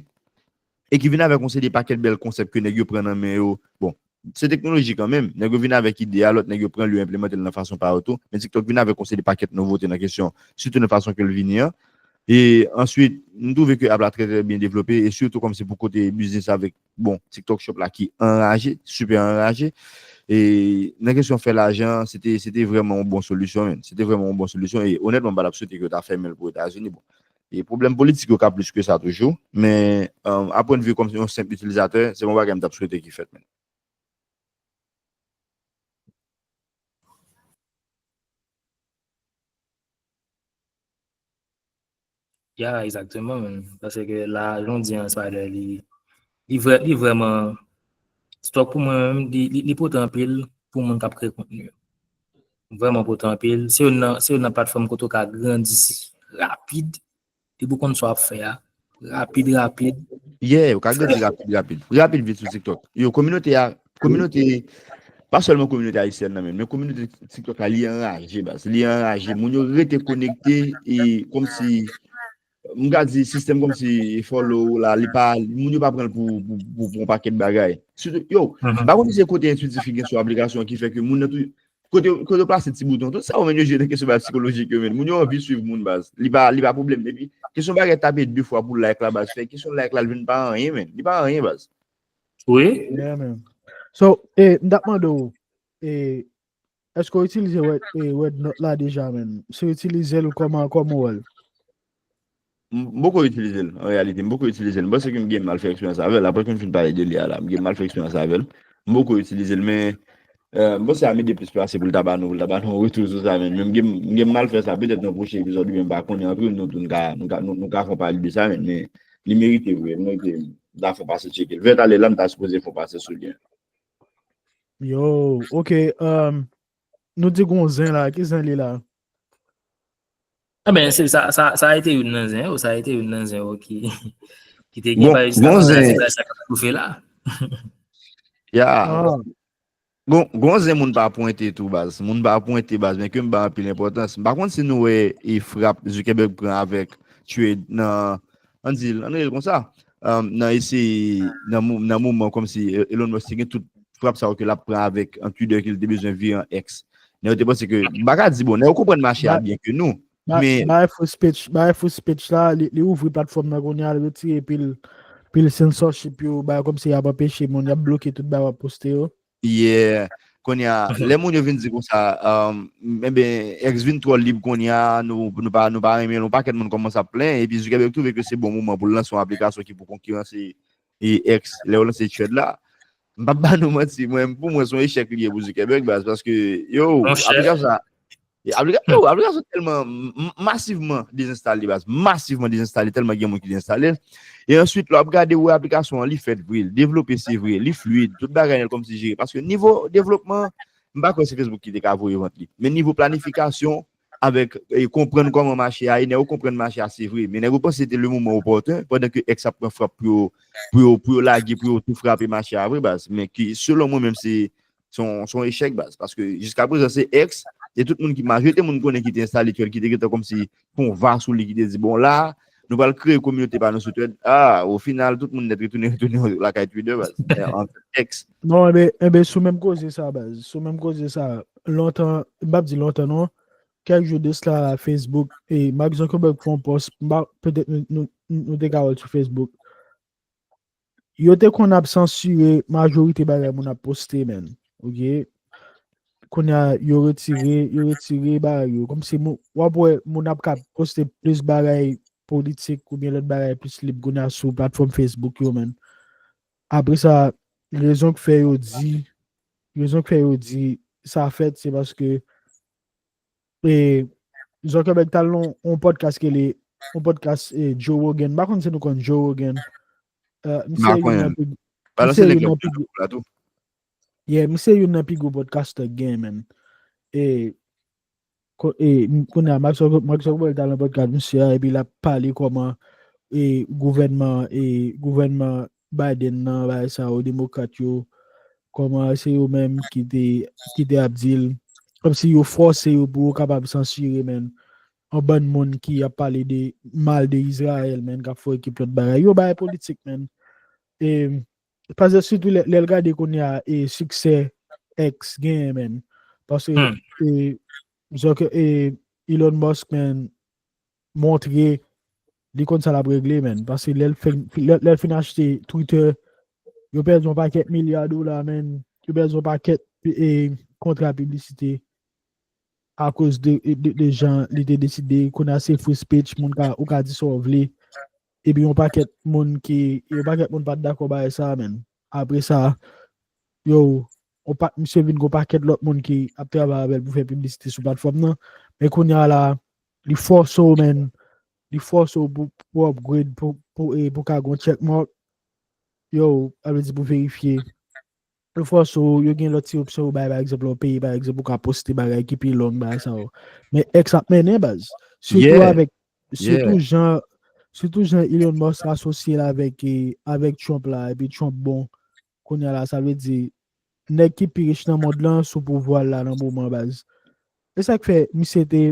E ki vin avèk yon seri de pakèt bèl konsèp ke nèg yo pran nan men yo. Bon, se teknoloji kanmenm. Nèg yo vin avèk ide a, lòt nèg yo pran l, yo enplimante l nan fason pa yo tou. Men TikTok vin avèk yon seri de pakèt nouvote nan kesyon, sitou nan fason ke l vini an. E answit, m twouve ke app la trè, trè byen devlope, e sitou kòmsi pou kote biznis avèk, bon, TikTok Shop la ki anraje, sipè anraje. E nan kesyon fè lajan, se te, se te vrèman yon bon solisyon, menn. Se te vrèman yon bon solisyon, e onètman, m pa t ap swete ke yo ta fèmen l pou Etazini, bon. E pwoblèm politik yo ka plis ke sa toujou, men, euh, a pwennvi kòm yon senp itilizatè, se yon bagay m t ap swete ki fèt, menn. Ya, egzakteman, menn. Paske la, jan w di an, Spider, li, li vrè-, li vrèman, TikTok pou mwen menm, li, li, li pote anpil pou moun k ap kreye kontni yo. Vrèman pote anpil. Se youn nan, se youn nan platfòm kote w ka grandi rapid, depi w konn sa w ap fè a, rapid, rapid. Yeah, ou ka grandi rapid, rapid. Rapid vit sou TikTok. Yo, kominote a, kominote, pa sèlman kominote ayisyèn nan menm, men kominote TikTok la, li anraje, baz. Li anraje. Moun yo rete konekte e kòmsi, m ka di, sistèm kòmsi follow la, li pa, moun yo pa pran l pou, pou, pou, pou yon pakèt bagay. Sitou, yo, m pa konn si se kote entwitif ki gen sou aplikasyon an ki fè ke moun nan tou, kote, kote yo plase ti bouton, tout sa yo menm yo jwe nan kesyon bagay sikolojik yo menm. Moun yo anvi swiv moun, baz. Li pa, li pa pwoblèm. Epi, kesyon bagay tape de fwa pou like la, baz. Fè kesyon like la, l vin pa anyen, menn. Li pa anyen, baz. Wi. Yeah, man. So, eh, m t ap mande w, eh, èske w itilize Red, eh, Red Note la deja, menn? Si w itilize l, kòman, kòman w wè l? M, m poko itilize l, an reyalite. M poko itilize l. M panse ke m gen mal fè eksperyans avè l. Apre ke m fin pale de li a la, m gen mal fè eksperyans avè l. M poko itilize l, men, euh, m panse a mete plis pase pou l ta ba nou, pou l ta ba nou yon retou sou sa, men, men m gen, m gen mal fè sa. Petèt nan pwochen epizòd oubyen m pa konnen antre, nou tou, nou ka, nou ka, nou, nou ka fè yon pale de sa, men, men li merite vre, li merite. M ta fè pase tcheke l. Vèt ale la, m ta sipoze fè pase sou li. Yo, oke, um, nou di gon zen la, ki zen li la? Enben, se sa, sa, sa a ete youn nan zen yo, sa a ete youn nan zen yo ki, ki te gen, gon, pa gon jistis zen. Sa, sa k ap chofe la. Ya. Ah. Gon, gon zen moun pa pwente tou, baz. Moun pa pwente, baz, men ke m ba anpil enpòtans. M pa konn si nou wè e frap Zuckerberg pran avèk Threads nan, ann di l, ann rele l konsa, um, nan eseye, nan mo-, nan moman kòmsi Elon Musk te gen tout frap sa yo ke l ap pran avèk Twitter ke l te bezwen vire an X. Nèg yo te panse ke, m pa ka di, bon, nèg yo konprann mache a byen ke nou, men bay free speech, bay free speech la, li, li ouvri platfòm nan kounye a, li retire pil, pil censorship yo, bagay kòmsi y ap anpeche moun, y ap bloke tout bagay w ap poste yo. Yeah. Kounye a, lè moun yo vin di konsa, um, enben, X vin twò lib kounye a, nou, nou pa, nou pa renmen l, yon pakèt moun kòmanse ap plenyen, epi Zuckerberg twouve ke se bon moman pou l lanse yon aplikasyon ki pou konkiranse e X, lè yo lanse Threads la. M p ap ba nou manti, mwen, pou mwen, se yon echèk li ye pou Zuckerberg, baz, paske, yo, aplikasyon sa, aplikasyon, yo, aplikasyon tèlman masivman dezenstale, baz, masivman dezenstale, tèlman gen moun ki dezenstale l. E answit, lè w ap gade, ou wè aplikasyon an, li fèt vre, li devlope, se vre, li fluid, tout bagay nan l kòmsi jere. Paske nivo devlopman, m pa kwè se Facebook ki te ka voye vant li. Men nivo planifikasyon, avèk e, konprann kòman mache a ye, nèg yo konprann mache a, se vre. Men nèg yo panse se te le moman opòten, pandan ke X ap pran frap pou yo, pou yo, pou yo lage, pou yo tou frape mache a vre, baz. Men ki, selon mwen menm, se se yon, se yon echèk, baz. Paske jiska prezan, se X, e tout moun ki, majorite moun konnen ki te enstale Threads, ki te gentan kòmsi pon va sou li, ki te di, bon, la, nou pral kreye kominote pa nou sou Threads. Ah, o final, tout moun nèt retounen, retounen lakay Twitter, baz. X. Non, enben, enben, sou menm koze sa, baz. Sou menm koze sa, lontan, m p ap di lontan, non. Kèk jou de sla, Facebook, e Mark Zuckerberg fè yon pòs, petèt nou, nou, nou te ka wè l sou Facebook. Yo te konn ap sansire majorite bagay moun ap poste, menn. Ok? Kounye a, yo retire, yo retire bagay yo. Kòmsi w ap wè moun ap ka poste plis bagay politik oubyen lòt bagay plis lib kounye a sou platfòm Facebook yo, menn. Apre sa, rezon k fè yo di, rezon k fè yo di sa fèt, se paske e Zuckerberg t al nan yon podcast ki rele yon podcast e, Joe Rogan. M pa konn si nou konn Joe Rogan. Uh, misye youn nan pi, misye youn nan pi gwo. Yeah, misye youn nan pi gwo podcaster gen, menn. E, e kounye a, Mark Zuckerberg t al nan podcast misye a, epi l ap pale kòman e, gouvènman, e, gouvènman Biden nan, bagay sa yo, demokrat yo, kòman se yo menm ki te, ki te ap di l, kòmsi yo fòse yo pou yo kapab sansire, menn, yon bann moun ki ap pale de mal de Izrayèl, menn, k ap fè ekip lòt bagay. Yo bagay politik, menn. E, paske sitou lè, lè l gade kounye a, e, siksè X genyen, menn. Paske, e, Zucker-, e, Elon Musk, menn, montre li konn sa l ap regle, menn. Paske lè l fin, lè, lè l fin achte Twitter, yo pèdi yon pakèt milya dola, menn. Yo pèdi yon pakèt e, kontra piblisite akoz de, de, de jan li te deside. Kounye a se free speech, moun ka, ou ka di sa w vle. Epi yon pakèt moun ki, yon pakèt moun pa t dakò bagay sa, menn. Apre sa, yo, yon pa, misye vin gon pakèt lòt moun ki ap travay avè l pou fè piblisite sou platfòm nan. Men kounye a la, li fòse w, menn. Li fòse w pou, pou upgrade, pou, pou, e, pou ka gon check mark. Yo, sa vle di pou verifye. Yo fòse w, yo gen lòt ti opsyon yo bay, pa egzanp, lè w peye, pa egzanp, ou ka poste bagay ki pi long, bagay sa yo. Men X ap mennen, baz. Sitou avèk, sitou jan, sitou jan Elon Musk asosye l avèk, e, avèk Trump la, epi Trump bon. Kounye a la, sa vle di, nèg ki pi rich nan mond lan sou pouvwa l la nan moman, baz. E sa k fè, misye te,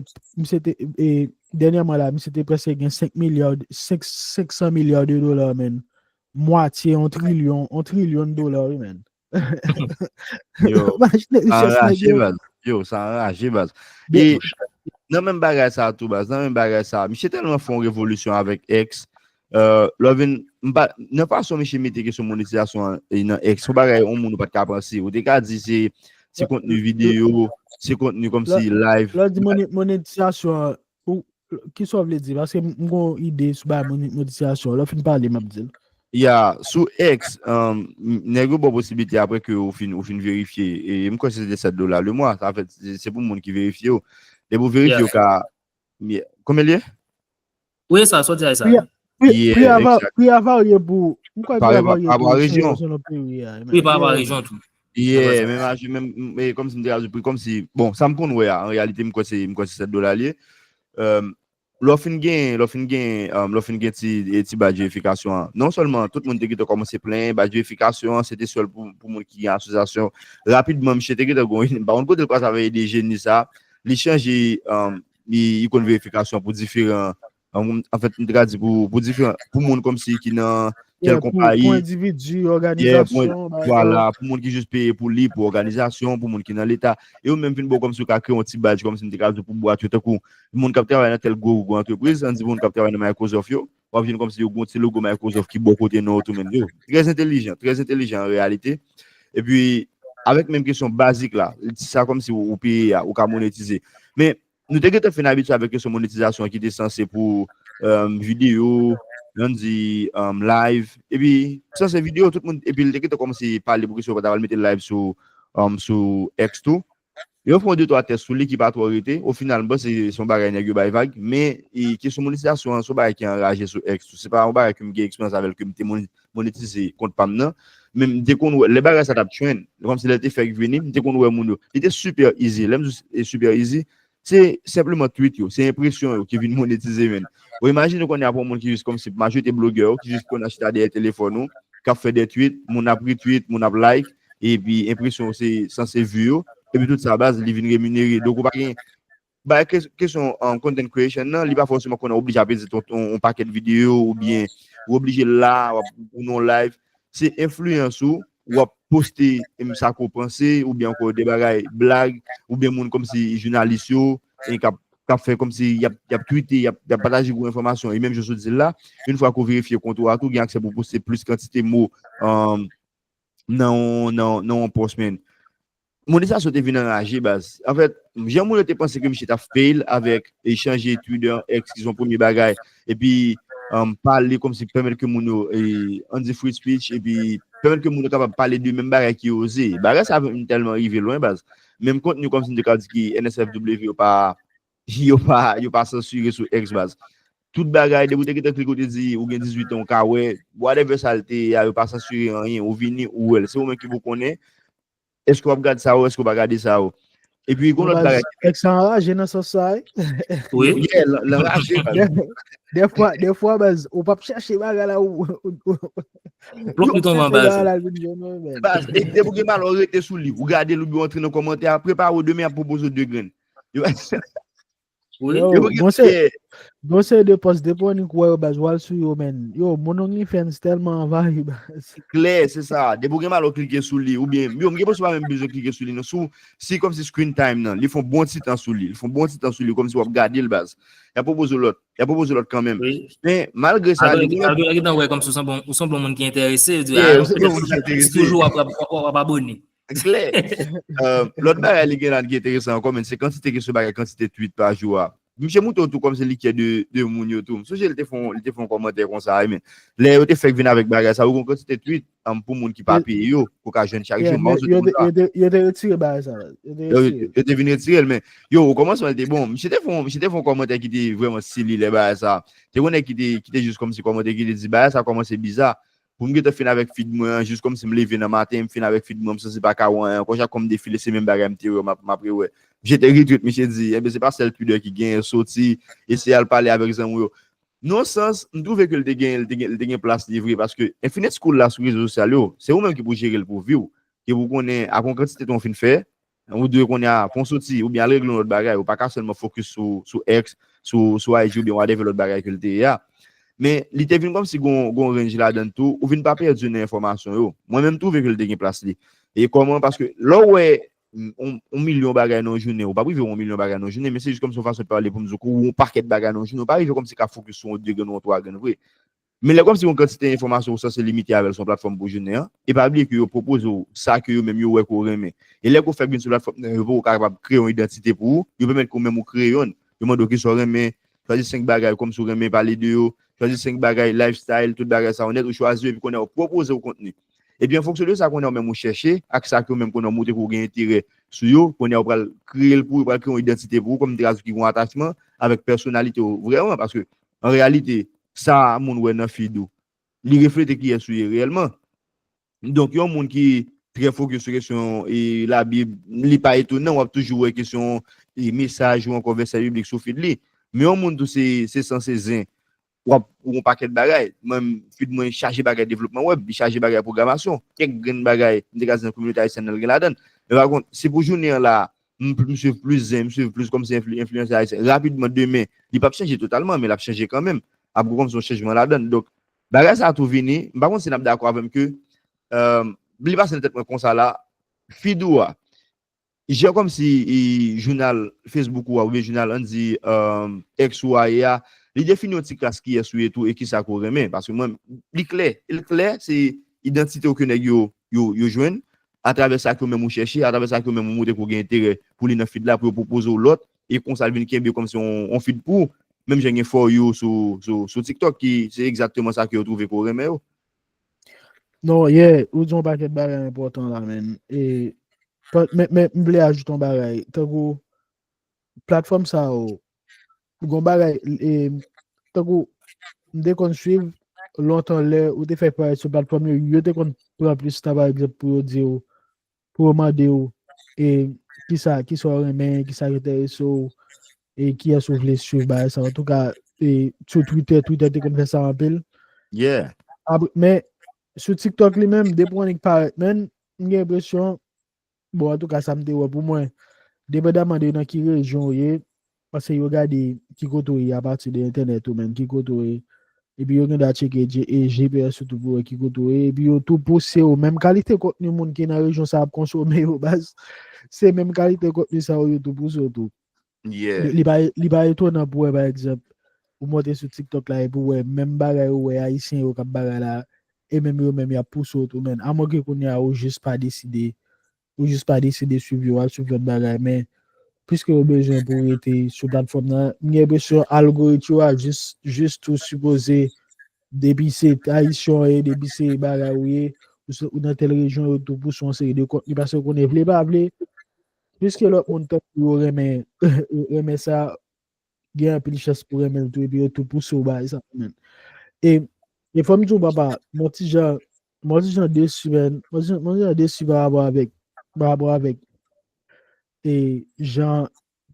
misye te, e, dènyèman la, misye te prèske gen senk milya, senk, senk san milya de dola, menn. Mwatye yon trilyon, yon trilyon dola, wi, menn. Yo, sa anraje, baz. Yo, sa anraje, baz. E nan menm bagay sa tou, baz, nan menm bagay sa, misye tèlman fè yon revolisyon avèk X, euh, lè w vin, m pa, nan fason misye mete kesyon monetizasyon an, e, nan X, se yon bagay yon moun ou pa t ka panse. Ou te ka di se, se kontni videyo, se kontni kòmsi live. Lè w di monetizasyon an, ou, kisa w vle di? Paske m gon ide sou bagay monetizasyon. Lè w fin pale, m ap di l. Ya, sou X, um, nèg yo ba w posiblite apre ke ou fin, ou fin verifye. E m kwè se te sèt dola le mwa. Sa fè, se, se pou moun ki verifye yo. Depi ou verifye, ou ka. Konbyen l ye? Wi, sa, sa w di a, sa. Pri a varye pou, m kwè pri a varye pou selon peyi a. Wi, pa rapò a rejyon tou. Yeah, menm aje, menm, e, kòmsi m te ka di pri, kòmsi, bon, sa m konn wè a, an reyalite, m kwè se, m kwè se sèt dola l ye. Lè w fin gen, lè w fin gen, lè w fin gen ti, e, ti badj verifikasyon an, non sèlman tout moun te gentan kòmanse plenyen, badj verifikasyon an, se te sèl pou, pou moun ki gen asosyasyon. Rapidman, misye te gentan gon, m pa konn kote l pase avèk ide jeni sa, li chanje, li, li konn verifikasyon pou diferan, an, anfèt, m te ka di pou, pou diferan, pou moun kòmsi ki nan kèl konpayi. Pou endividi, òganizasyon, vwala, pou moun ki jis peye pou li, pou òganizasyon, pou moun ki nan leta. E yo menm vin ba w kòmsi yo ka kreye yon ti badj kòmsi m te ka di w pou bwat yo, tankou moun k ap travay nan tèl gwo, gwo antrepriz, ann di moun k ap travay nan Microsoft yo, w ap jwenn kòmsi yo gen yon ti logo Microsoft ki bò kote non w tou menm. Yo, trè entelijan, trè entelijan an reyalite. Epi, avèk menm kesyon bazik la, sa kòmsi ou, ou peye a, ou ka monetize. Men, nou te gentan fin abitye avèk kesyon monetizasyon ki te sanse pou um, videyo, ann di um, live, epi sanse videyo, tout moun, epi li te gentan kòmanse pale pou kesyon yo pa ta pral mete live sou, um, sou X tou. Yo fè yon de twa tès sou li ki pa twò rete. O final, m panse se yon bagay nèg yo bay vag, men e, kesyon monetizasyon an, se yon bagay ki anraje sou X tou. Se pa yon bagay ke m gen eksperyans avè l, ke m te moni- monetize kont pa m nan. Men m te konn wè, lè bagay sa t ap trend, kòmsi lè l te fèk vini, m te konn wè moun yo. Li te super easy. Lè m di w e super easy, se senpleman tweet yo, se enpresyon yo ki vin monetize, menn. Ou imajine kounye a pou yon moun ki jis kòmsi majorite blogè yo, ki jis konn ap chita dèyè telefòn ou, k ap fè de tweet, moun ap retweet, moun ap like, epi enpresyon yo se sanse view yo, epi tout sa baz, li vin reminere. Donk ou pa gen, ba, kes- kesyon um, content creation nan, li pa fòseman konnen w oblije ap edit yon, yon, yon pakèt videyo, oubyen ou oblije la, w ap, ou nan live. Se enfliyans ou, w ap poste, em, sa ke w panse, oubyen ankò de bagay, blag, oubyen moun kòmsi jounalis yo, e k ap, k ap fè kòmsi y ap, y ap twite, y ap, y ap pataje gwo enfòmasyon. E menm jan w sot di l la, yon fwa ke w verifye kont ou a tou, gen aksè pou w poste plis kantite mo um, nan, yon- nan, nan yon pòs, menn. Monetizasyon te vin anraje, baz. Anfèt, jan moun yo te panse ke misye t ap fail avèk e chanje Twitter, X, ki se yon premye bagay, epi um, pale kòmsi pèmèt ke moun yo, e, ann di free speech, epi pèmèt ke moun yo kapab pale de menm bagay ki yo oze. Bagay sa vin tèlman rive lwen, baz. Menm kontni kòmsi m te ka di ki N S F W yo pa, yo pa, yo pa sansire sou X, baz. Tout bagay, depi w te gentan klike, ou te di ou gen dizuit an, ou ka wè, whatever sa l te ye a, yo pa sansire anyen, ou vini, ou wè l. Se ou menm ki pou konnen, èske w ap gad sa yo, èske w pa gade sa yo. Epi, gen yon lòt bagay. X anraje nan sans sa, wi. Wi. Yeah, l anraje, baz. Dèfwa, dèfwa, baz, ou p ap chèche bagay la, ou, ou, ou, ou p ap chèche bagay la, l vin jwenn ou, menn. Baz, e depi w gen malè, w rete sou li, ou gade l, oubyen w antre nan kòmantè a, prepare w, demen y ap pwopoze w de grenn. Yo, yo, gen yon seri de pòs, depi w annik wè yo, baz, w al sou yo, menn. Yo, mon OnlyFans tèlman anvayi, baz. Klè, se sa. Depi w gen malè w klike sou li, oubyen, yo, m gen enpresyon w pa menm bezwen klike sou li, non. Sou, si kòmsi screen time nan, li fè yon bon ti tan sou li. Li fè yon bon ti tan sou li, kòmsi w ap gade l, baz. Y ap pwopoze w lòt. Y ap pwopoze w lòt kanmenm. Men, malgre sa, li gen yon... Alò, alò, alò, wè kòmsi w sanble, w sanble yon moun ki enterese, yo di, ah, ou sanble yon moun ki enterese. Toujou w ap, w ap, w ap abone. Klè. Euh, lòt bagay li gen la ki enteresan ankò, men se kantite kesyon bagay, kantite tweet pa jou a. Misye montre w tou kòmsi li kyè de, de moun yo tou. M sonje li te fè yon, li te fè yon kòmantè konsa, wi, men lè yo te fèk vin avèk bagay sa, ou gen kantite tweet, um, pou moun ki pa peye yo, pou ka jwenn chak jou. M pa konn si w te konn sa. Yo te, yo te retire bagay sa. Yo te retire. Yo te vin retire l, men yo, o kòmansman, li te bon. Misye te fè yon, misye te fè yon kòmantè ki te vrèman sili lè bagay sa. Te gen yon nèg ki te, ki te jis kòmsi kòmante, ki te di, bagay sa kòmanse biza. Pou m gentan fin avèk feed mwen an, jis kòmsi m leve nan maten, m fin avèk feed mwen, m santi pa ka wè anyen ankò, chak fwa m defile, se menm bagay m te wè, m ap, m ap rewè. Misye te retweet, misye di, enben, se pa sèl Twitter ki genyen, soti, eseye al pale avèk zanmi w yo. Nan yon sans, m twouve ke l te gen, l te gen, l te gen plas li vre, paske Infinite School la sou rezo sosyal yo, se ou menm ki pou jere l pou vi w, ke pou konnen ak yon kantite tan w fin fè, ou dwe konnen a, fè w soti, oubyen al regle yon lòt bagay, ou pa ka sèlman fokis sou, sou X, sou, sou I G oubyen whatever lòt bagay ke l te ye a. Men, li te vin kòmsi gon, gon range ladan l tou, ou vin pa pèdi nan enfòmasyon yo. Mwen menm twouve ke l te gen plas li. E kòman? Paske lè w wè yon, yon milyon bagay nan yon jounen, ou p ap rive yon milyon bagay nan yon jounen, men se jis kòmsi yon fason de pale pou m di w ke w wè yon pakèt bagay nan yon jounen, ou pa rive kòmsi ka fokis sou yon de grenn ou yon twa grenn vre. Men lè kòmsi yon kantite enfòmasyon ou sanse limite avè l sou yon platfòm pou jounen an, e pa bliye ke yo pwopoze w sa ke yo menm yo wè ke w renmen. E lè ke w fèk vin sou platfòm nan, yo poko kapab kreye yon idantite pou ou, yo pèmèt ke w menm ou kreye yonn. Yo mande w kisa w renmen, chwazi senk bagay kòmsi w renmen pale de yo, chwazi senk bagay, lifestyle, tout bagay sa yo nèt, ou chwazi yo, epi kounye a yo pwopoze w kontni. Epi an fonksyon de sa kounye a ou menm ou chèche, ak sa ke ou menm kounye a ou montre ke ou gen enterè sou yo, kounye a ou pral kreye l pou ou, ou pral kreye yon idantite pou ou, kòm m te ka di w ki gen yon atachman avèk pèsonalite w vrèman, paske an reyalite, sa moun wè nan feed ou, li reflete kiyès ou ye reyèlman. Donk, yon moun ki trè fokis sou kesyon e Labib, li pa etonan, w ap toujou wè kesyon e mesaj ou ankò vèsè biblik sou feed li. Men yon moun tou se, se san, se zen, w ap wè yon pakèt bagay. Mwen, feed mwen chaje bagay devlopman wèb, li chaje bagay pwogramasyon. Kèk grenn bagay, m te ka di nan kominote ayisyèn nan, l gen ladan l. Men pa kont, si pou jounen an la, m, m swiv plis zen, m swiv plis kòmsi enfli-, enfliyansè ayisyen. Rapidman, demen, li p ap chanje totalman, men l ap chanje kanmenm. Ap gen kòmsi yon chanjman ladan l. Donk, bagay sa a tou vini, m pa konn si n ap dakò avè m ke, euh, li pase nan tèt mwen konsa la, feed ou a, jan kòmsi, e, jounal Facebook ou a, oubyen jounal, ann di, euh, X ou a ye a, Li defini yon ti kras kiyès ou ye tou e kisa ke w renmen. Paske mwen, li klè. Li klè, se idantite w ke nèg yo, yo, yo jwenn atravè sa ke w menm ou chèche, atravè sa ke w menm ou montre ke w gen enterè pou li nan feed la, pou yo pwopoze w lòt, e konsa l vin kenbe kòmsi yon, yon feed pou ou. Menm jan gen For You sou, sou, sou TikTok, ki se egzakteman sa ke yo twouve ke w renmen yo. Non, yeah, ou di yon pakèt bagay enpòtan la, men. E, men, men, m vle ajoute yon bagay. Tankou, platfòm sa yo, gon bagay, e, tankou, m te konn swiv lontan lè ou te fè parèt sou platfòm yo, yo te konn pran plis tan, pa egzanp, pou yo di w, pou yo mande w, e, kisa, kisa w renmen, kisa ki enterese w, e kiyès ou vle swiv, bagay sa. Antouka, e, sou Twitter, Twitter te konn fè sa anpil. Yeah. Apre, men, sou TikTok li menm, depi w annik parèt, men, m gen enpresyon, bon, antouka, sa m te wè pou mwen, depandaman de nan ki rejyon w ye, paske yo gade ki kote w ye apati de entènèt ou menm, ki kote w ye. Epi yo gen dwa tcheke G- e G P S ou tou pou wè ki kote w ye. Epi yo tou pouse w. Menm kalite kontni moun ki nan rejyon sa ap konsome yo, baz. Se menm kalite kontni sa yo, yo tou pouse w tou. Yeah. Li, li pa, li pa etonan pou wè, pa egzanp, ou monte sou TikTok la epi w wè menm bagay ou wè Ayisyen yo k ap bagay la, e menm yo menm y ap pouse w tou, men. Amwonke kounye a ou jis pa deside, ou jis pa deside swiv yo, w ap swiv lòt bagay, men piske yo bezwen pou w rete sou platfòm nan, m gen enpresyon algorit yo a jis, jis tou sipoze, depi se Ayisyen w ye, depi se bagay ou ye, ou se, ou nan tèl rejyon, yo tou pouse w yon seri de kontni, paske yo konnen vle pa vle, piske lòt moun tankou yo renmen, yo renmen sa, gen anpil chans pou renmen l tou, epi yo tou pouse w bay sa, men. E, e fò m di w, papa, m on ti jan, m on ti jan desi, men, m on ti jan, m on ti jan desi pa rapò avèk, pa rapò avèk, e, jan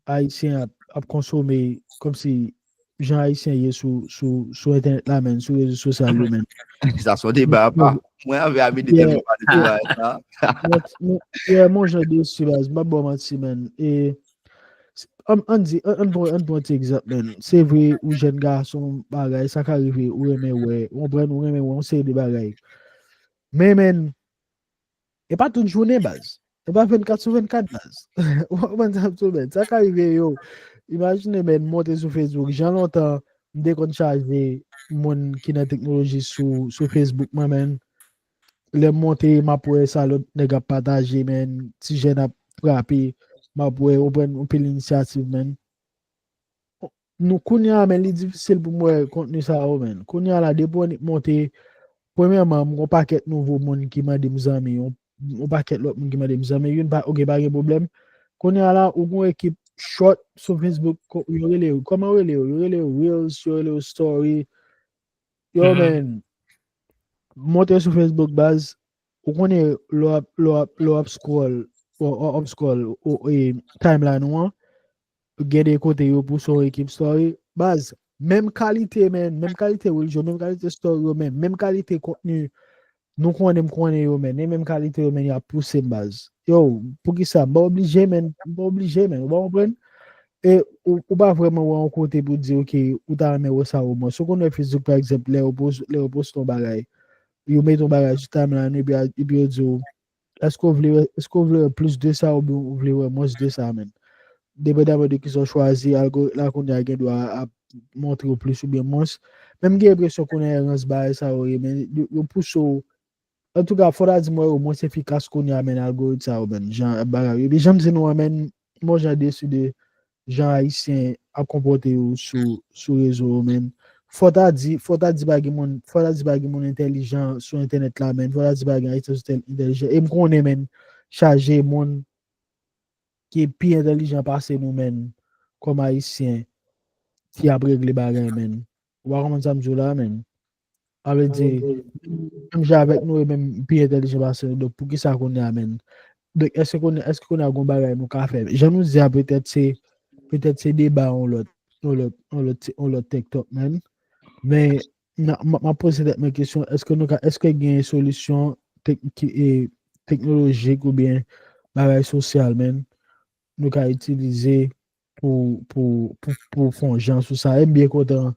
Ayisyen ap, ap konsome, kòmsi jan Ayisyen ye sou, sou, sou entènèt la, men, sou rezo sosyal yo, men. Sa se yon deba apa. Mwen anvi avide tèlman pale de bagay sa. Yeah, m on jan desi, baz, m p ap ba w manti, men. E, ann, ann di, ann, ann pran, ann pran ti egzanp, men. Se vre, ou jèn gason, bagay, sa ka rive, ou renmen wè, ou konprann, ou renmen wè, yon seri de bagay. Men, men, e pa tout jounen, baz. E pa vennkat sou vennkat, baz. Ou konprann sa m di w, men. Sa ka rive, yo. Imajine, men, monte sou Facebook. Jan lontan, m te konn chaje moun ki nan teknoloji sou, sou Facebook, mwen, men. Lè m monte, m ap wè sa lòt nèg ap pataje, men. Ti jèn ap frape, m ap wè, ou pran anpil inisyativ, men. Nou, kounye a, men, li difisil pou m wè kontni sa yo, men. Kounye a la, depi w annik monte, premyèman, m gon pakèt nouvo moun ki mande m zanmi, yon, yon pakèt lòt moun ki mande m zanmi, youn pa, oke, pa gen pwoblèm. Kounye a la, ou gon ekip short sou Facebook, ko- yo rele yo, kòman yo rele yo? Yo rele yo Reels, yo rele yo Story. Yo, men, monte sou Facebook, baz, ou konnen lè w ap, lè w ap, lè w ap scroll, ou, ou ap scroll, ou, e, timeline ou an, gen de kote yo pouse yon ekip story. Baz, menm kalite, men, menm kalite reels yo, menm kalite story yo, men, menm kalite kontni nou konnen, m konnen yo, men, e menm kalite yo, men, y ap pouse m, baz. Yo, poukisa? M pa oblije, men, m pa oblije, men, ou pa konprann? E ou, ou pa vrèman wè yon kote pou di, oke, ou ta renmen wè sa omwen. Si w konn wè Facebook, pa egzanp, lè yo post, lè yo poste yon bagay, yo mete yon bagay sou timeline, epi, epi yo di w, èske w vle wè, èske w vle wè plis de sa oubyen w vle wè mwens de sa, men? Depandaman de kisa w chwazi, algorit la kounye a gen dwa ap montre w plis oubyen mwens. Men m gen enpresyon kounye a e rans bagay sa yo ye, men yo, yo pouse w. Antouka, fò ta di m wè yo mwens efikas kounye a, men, algorit sa yo, men, jan bagay yo. Epi jan m di nou an, men, m on jan desi de jan Ayisyen ap konpòte yo sou, sou rezo yo, men. Fò ta di, fò ta di pa gen moun, fò ta di pa gen moun entèlijan sou entènèt la, men. Fò ta di pa gen Ayisyen sou entèlijan. E m konnen, men, chaje moun ki pi entèlijan pase nou, men, kòm Ayisyen ki ap regle bagay, men. Ou pa konprann sa m di w la, men. Sa vle di, menm jan avèk nou, e menm pi entèlijan pase nou. Donk, poukisa kounye a, men? Donk, èske kounye, èske kounye a gon bagay nou ka fè? Jan nou di a, petèt se, petèt se deba yon lòt, yon lòt, yon lòt, yon lòt TikTok, men. Men, m, m, m ap poze tèt mwen kesyon, èske nou ka, èske gen solisyon tek-, ki, e, teknolojik oubyen bagay sosyal, men, nou ka itilize pou, pou, pou, pou fè yon jan sou sa? E m byen kontan,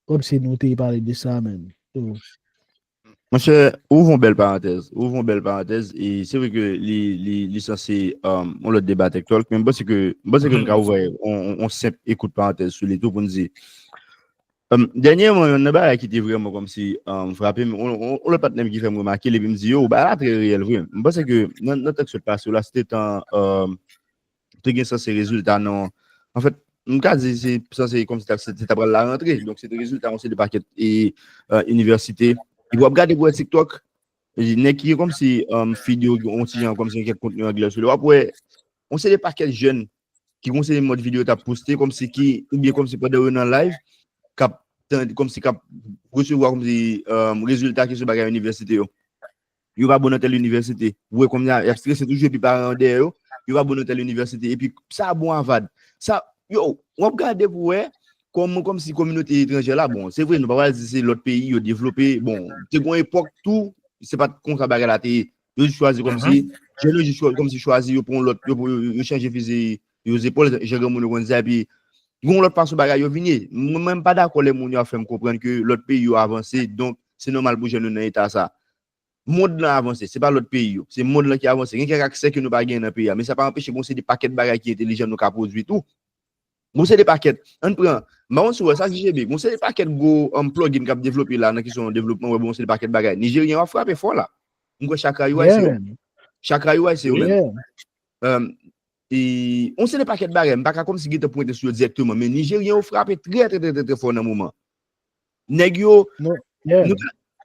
kòmsi nou te pale de sa, men. So, Monchè, ou ouvri yon bèl parantèz. Ou ouvri yon bèl parantèz. E se vre ke li, li, li sanse, um, yon lòt deba TikTok, men m panse ke, m panse ke m ka ouvè yon, yon, yon senp ekout parantèz sou li tou pou n di, Um, dènyèman, yon nan bagay ki te vrèman kòmsi um, frape m, yon lòt patnè m ki fè m remake l, epi m di, yo, bagay la trè reyèl vre. M panse ke nan, nan tan k sot pase yo la, se te tan um, te gen sanse rezilta nan. Anfèt, m ka di se sanse kòmsi se te pral la rantre. Donk, se te rezilta yon seri de pakèt e uh, inivèsite. Epi w ap gade pou wè TikTok, nèg ki gen kòmsi um, feed yo, yon ti jan kòmsi gen kèk kontni anglè sou li. W ap wè yon seri de pakèt jèn ki gon seri mòd videyo t ap poste kòmsi ki oubyen kòmsi pandan yo nan live k ap kòmsi k ap resevwa kòmsi rezilta ki sou bagay inivèsite yo. Yo pa bon nan tèl inivèsite. Ou wè kòmsi y ap strese toujou epi paran yo dèyè yo. Yo pa bon nan tèl inivèsite epi sa bon avad. Sa yo, w ap gade pou wè kòman kòmsi kominote etranjè la, bon, se vre nou pa pral di se lòt peyi yo devlope, bon, te gon epòk tou se pa t konsa bagay la te ye. Yo jis chwazi kòmsi, jèn yo jis kòmsi chwazi yo pran lòt, yo, yo, yo chanje fizi yo zepòl, jan granmoun yo konn di sa, epi gen yon lòt fason bagay yo vin ye. Mwen menm pa dakò lè moun yo ap fè m konprann ke lòt peyi yo avanse, donk se nòmal pou jèn yo nan eta sa. Mond lan avanse, se pa lòt peyi yo, se mond lan ki avanse. Gen kèk aksè ke nou pa gen nan peyi a, men sa pa anpeche gon se de pakèt bagay ki entelijan nou ka pwodui tou. Gon se de pakèt, ann pran, m pa konn si w wè sa, J J B, gon se de pakèt gwo um, plugin k ap devlope la nan kesyon devlopman, wè gon se de pakèt bagay. Nijeryen yo ap frape fò la. M kwè Chakra U I se yo. Chakra U I se yo menm. Um, e, on se de pakèt bagay, m pa ka kòmsi gentan pwente sou yo dirèkteman, men Nijeryen yo frape trè, trè, trè, trè, trè fò nan moman. Nèg yo, nou,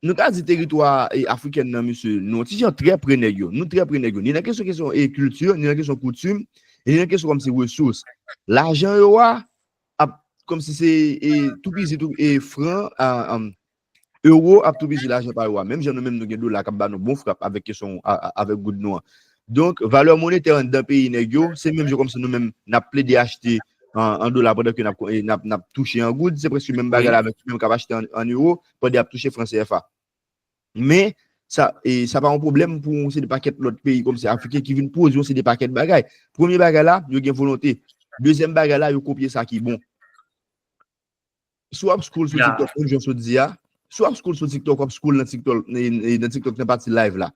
nou ka di teritwa e, afriken nan, mesye, nou ti jan trè pre nèg yo. Nou trè pre nèg yo. Ni nan kesyon, kesyon e kilti, ni nan kesyon koutim, e ni nan kesyon kòmsi resous. Lajan yo a ap kòmsi se e, toupizi tou, e fran, a, a, ewo ap toupizi lajan pa yo a. Menm jan nou menm nou gen dola k ap ba nou bon frap avèk kesyon, a, a, avèk goud nou an. Donk, valè monetè anndan peyi nèg yo, se menm jan kòmsi nou menm n ap plede achte an, an dola pandan ke n ap, n ap, n ap touche an goud, se prèske menm bagay la avèk menm k ap achte an, an ewo pandan y ap touche fran C F A. Men, sa, e, sa pa yon pwoblèm pou yon se de pakèt lòt peyi kòmsi afriken ki vin pwodui yon se de pakèt bagay. Premye bagay la, yo gen volonte. Dezyèm bagay la, yo kopye sa ki bon. Si w ap scroll sou TikTok, menm jan w sot di a, si w ap scroll sou TikTok, w ap scroll nan TikTok, nan TikTok nan pati live la.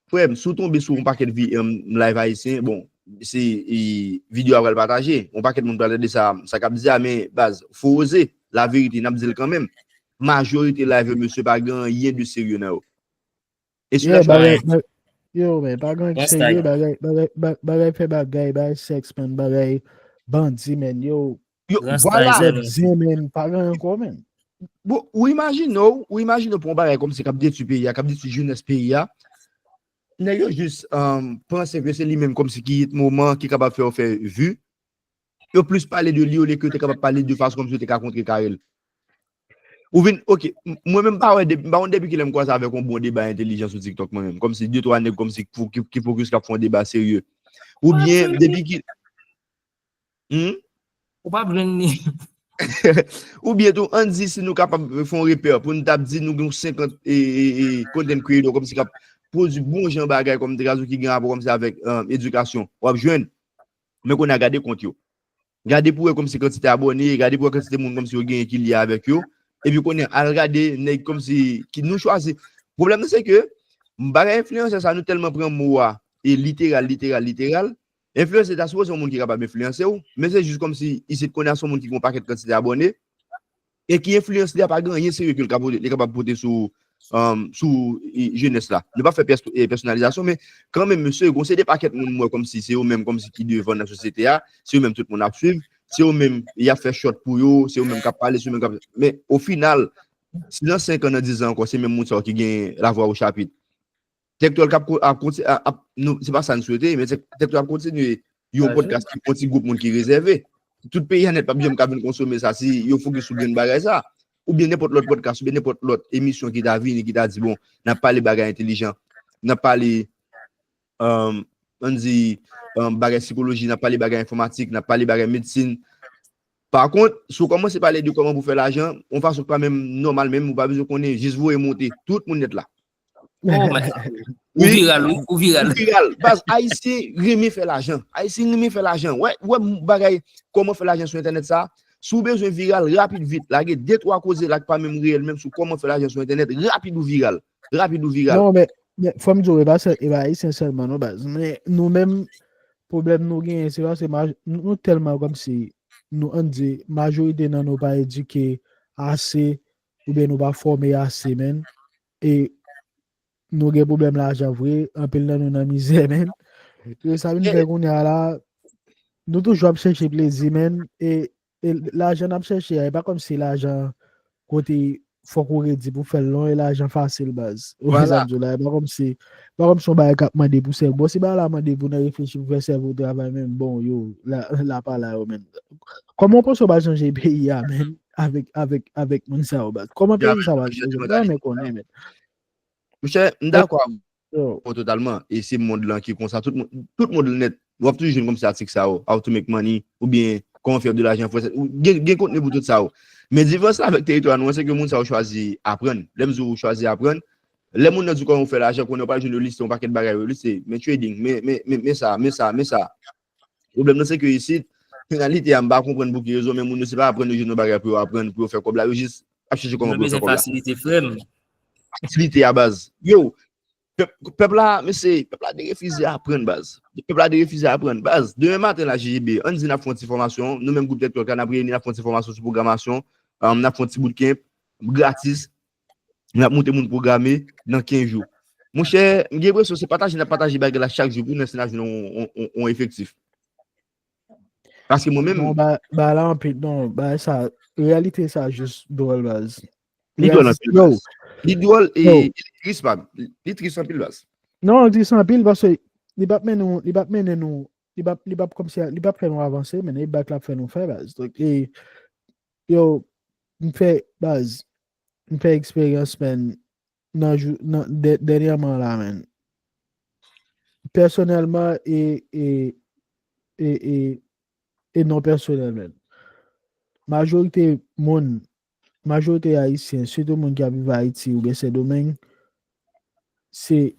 Frè m, si w tonbe sou yon pakèt vi, um, live ayisyen, bon, se e, videyo a pral pataje. Yon pakèt moun pral tande sa, sa k ap di a, men baz, fò oze, laverite, n ap di l kanmenm. Majorite live yo, mesye, pa gen anyen de serye nan yo. E sou la bagay, yo, men, pa gen anyen ki serye, bagay, bagay, bagay fè bagay, bagay sèks, man, bagay bandi, man, yo. Yo, vwala. Zen, men, pa gen ankò, men. Bon, ou imajine w, ou imajine w pou yon bagay kòmsi k ap detwi peyi a, k ap detwi jenès peyi a. Nèg yo jis um, panse ke se li menm kòmsi ki hit moman, ki kapab fè yo fè vi. Yo plis pale de li olye ke yo te kapab pale de fason kòmsi yo te ka kontrekare l. Ou vin, ok, mwen menm pa wè, m pa konn depi kilè m kwaze avèk yon bon deba entelijan sou TikTok mwen menm. Kòmsi de twa nèg kòmsi ki, ki, ki fokis k ap fè yon deba serye. Oubyen depi ki. Hmm? Ou p ap jwenn li. Oubyen tou, ann di si nou kapab fè yon repè pou n t ap di nou gen yon senkant e, e, e, content creator kòmsi k ap pwodui bon jan bagay kòm te ka di w ki gen rapò kòmsi avèk um, edikasyon. W ap jwenn. Men kounye a gade kont yo. Gade pou wè kòmsi kantite abòne, gade pou wè kantite moun kòmsi yo genyen ki lye avèk yo. Epi kounye a, al gade nèg kòmsi ki nou chwazi. Pwoblèm nan se ke bagay enfliyansè sa nou tèlman pran mo a e literal, literal, literal. Enfliyansè ta sipoze yon moun ki kapab enfliyanse w, men se jis kòmsi isit kounye a se yon moun ki gen yon pakèt kantite abòne e ki enfliyans li a pa gen anyen serye ke l ka pote, li kapab pote sou, um, sou e, jenès la. Nou pa fè pès, e, pèsonalizasyon, men kanmenm, mesye, gon se de pakèt moun m wè kòmsi se yo menm kòmsi ki devan nan sosyete a, se yo menm tout moun ap swiv, se yo menm y ap fè shot pou yo, se yo menm k ap pale, se yo menm k ap. Men o final, si nan senk an, nan diz an ankò, se menm moun sa yo ki gen lavwa o chapit. Tèktòl k ap, ap konti-, ap, nou, se pa sa n swete, men Tèktòl ap kontinye yon podcast ki yon ti gwoup moun ki rezève. Tout peyi a nèt p ap janm ka vin konsome sa si yo fokis sou grenn bagay sa. Oubyen nenpòt lòt podcast, oubyen nenpòt lòt emisyon ki ta vini, ki ta di, bon, n ap pale bagay entelijan, n ap pale, um, ann di, um, bagay sikoloji, n ap pale bagay enfòmatik, n ap pale bagay medsin. Pa kont, si w kòmanse pale de kòman pou fè lajan, yon fason ki pa menm nòmal menm, ou pa bezwen konnen, jis voye monte. Tout moun nèt la. Oh, men. Ou viral, wi, ou viral. Ou viral. Baz, Ayisyen renmen fè lajan. Ayisyen renmen fè lajan. Wè, wè bagay, kòman fè lajan sou entènèt sa. Si w bezwen viral, rapid vit, lage de twa koze la ki pa menm reyèl, menm sou kòman fè lajan sou entènèt, rapid ou viral. Rapid ou viral. Non, men, men fò m di w, e pa sèl, e pa Ayisyen sèlman, non, baz. Men nou menm, pwoblèm nou genyen, se paske maj-, nou, nou tèlman kòmsi, nou, ann di, majorite nan nou pa edike ase, oubyen nou pa fòme ase, menn. E nou gen pwoblèm lajan vre, anpil nan nou nan mizè, menn. E sa vin fè kounye a la, nou toujou ap chèche plezi, menn. E, e lajan n ap chèche a, e pa kòmsi lajan kote fòk ou redi pou fè l non, e lajan fasil, baz. Ou wè sa m di w la, e pa kòmsi, pa kòmsi yon bagay k ap mande pou sèvo. Bon, si bagay la mande pou nan reflechi pou fè sèvo travay, menn, bon, yo, la, la pa la yo, menn. Kòman w panse w pral chanje peyi a, menn, avèk, avèk, avèk moun sa yo, baz? Kòman peyi sa pral chanje? M ta renmen konnen, menn. Monchè, m dakò avè w totalman. E se mond lan ki konsa. Tout, tout mond lan nèt. W ap toujou jwenn kòmsi atik sa yo, how to make money, oubyen comment faire de l'argent en français. Gen, gen kontni pou tout sa yo. Men diferans la avèk teritwa nou an, se ke moun sa yo chwazi aprann. Lè m di w chwazi aprann, lè moun nan di w kòman w fè lajan, konnen w pral jwenn yo liste yon pakèt bagay yo liste, men trading, men, men, men, men sa, men sa, men sa. Pwoblèm nan se ke isit, finalite a, m pa konprann pou ki rezon, men moun yo se pa aprann yo jwenn yon bagay pou yo aprann, pou yo fè kòb la, yo jis ap chèche kòman pou yo fè kòb la. Fasilite, frè m. Fasilite a baz. Yo, pèp, pèp la, mesye, pèp la derefize aprann baz. Pèp la derefize aprann baz. Demen maten la, J J B, ann di n ap fè yon ti fòmasyon, nou menm gwoup Tèt Twòl ka, n ap reyini, n ap fè yon ti fòmasyon sou pwogramasyon, n ap fè yon ti bootcamp gratis. N ap montre moun pwograme nan kenz jou. Monchè, m gen enpresyon se pataje n ap pataje bagay la chak jou pou nan si n ap jwenn yon, yon, yon, yon efektif. Paske mwen menm. Non, ba, ba la anpil, non, ba sa, reyalite sa jis dwòl baz. Li dwòl anpil baz. Li dwòl e li tris pa, li tris anpil baz. Non, li tris anpil paske li p ap mennen nou, li p ap mennen nou, li p ap, li p ap kòmsi, li p ap fè nou avanse, men e bak l ap fè nou fè baz. Donk, e, yo, m fè, baz, m fè eksperyans, men, nan jou, nan, dè-, dènyèman la, men. Pèsonèlman e, e, e, e, e non pèsonèl, men. Majorite moun, majorite Ayisyen, sitou moun ki ap viv Ayiti oubyen Sendomeng, se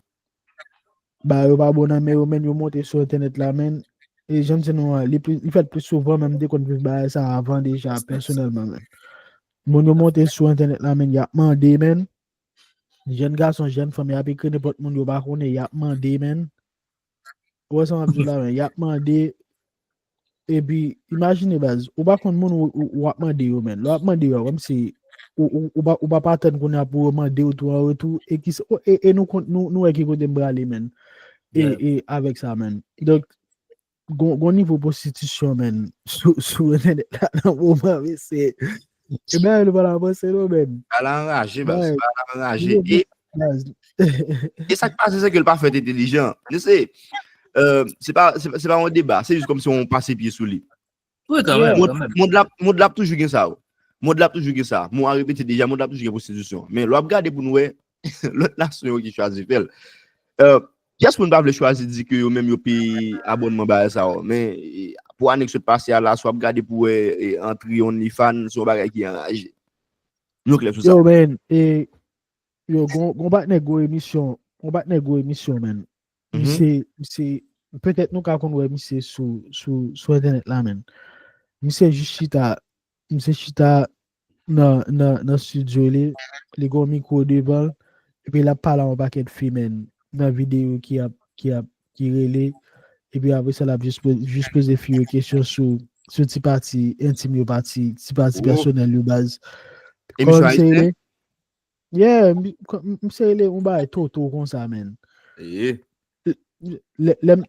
ba yo pa bon nan men yo, men yo monte sou entènèt la, men. E jan m di nou an, li pli, li fèt pli souvan, men m te konn viv bagay sa avan deja, pèsonèlman, men. Moun yo monte sou entènèt la, men, y ap mande, men. Jèn gason, jèn fanm, y ap ekri nenpòt moun yo pa konnen, y ap mande, men. Ou wè sa m ap di w la, men, y ap mande, epi, imajine, baz, ou pa konn moun ou, ou, ou ap mande yo, men. Lè w ap mande yo, kòmsi, ou, ou, ou pa, ou pa, pa tann kounye a pou yo mande w tou an retou, e ki, e, e nou konn, nou, nou wè ki kote m prale, men. E, e avèk sa, men. Donk, gon, gon nivo pwostitisyon, men, sou, sou entènèt la, nan moman, mesye. E bagay nou pa la panse, non, men. Bagay la anraje, baz. Bagay la anraje. E, e sa k pase, se ke l pa fèt entelijan. Men se, euh, se pa, se, se pa yon deba, se jis kòmsi yon pase pye sou li. Wi, kanmenm, kanmenm. Mond la, mond la ap toujou gen sa, wi. Mond la ap toujou gen sa. Mwen repete deja, mond la ap toujou gen pwostitisyon. Men lè w ap gade pou n wè, lòt nasyon yo ki chwazi fè l. Euh, kiyès moun pa vle chwazi di ke yo menm yo peye abònman bagay sa yo? Men, e, pou ane k sot pase a la, si w ap gade pou wè, e, antre OnlyFans, se yon bagay ki anraje. Nou klè sou sa. Yo, men, e, yo, gon, gon patnè gwo emisyon, gon patnè gwo emisyon, men. Misye, misye, petèt nou ka konn wè misye sou, sou, sou entènèt la, men. Misye jis chita, misye chita nan, nan, nan estidyo li, li gon mikwo devan l, epi l ap pale a yon pakèt fi, men, nan videyo ki ap, ki ap, ki rele, epi apre sa, l ap jis poze, jis poze fi yo kesyon sou, sou ti pati entim yo, pati, ti pati pèsonèl yo, baz. Kòman misye rele? Yeah, m, m, m se rele yon bagay toto konsa, men. Lè, lè m,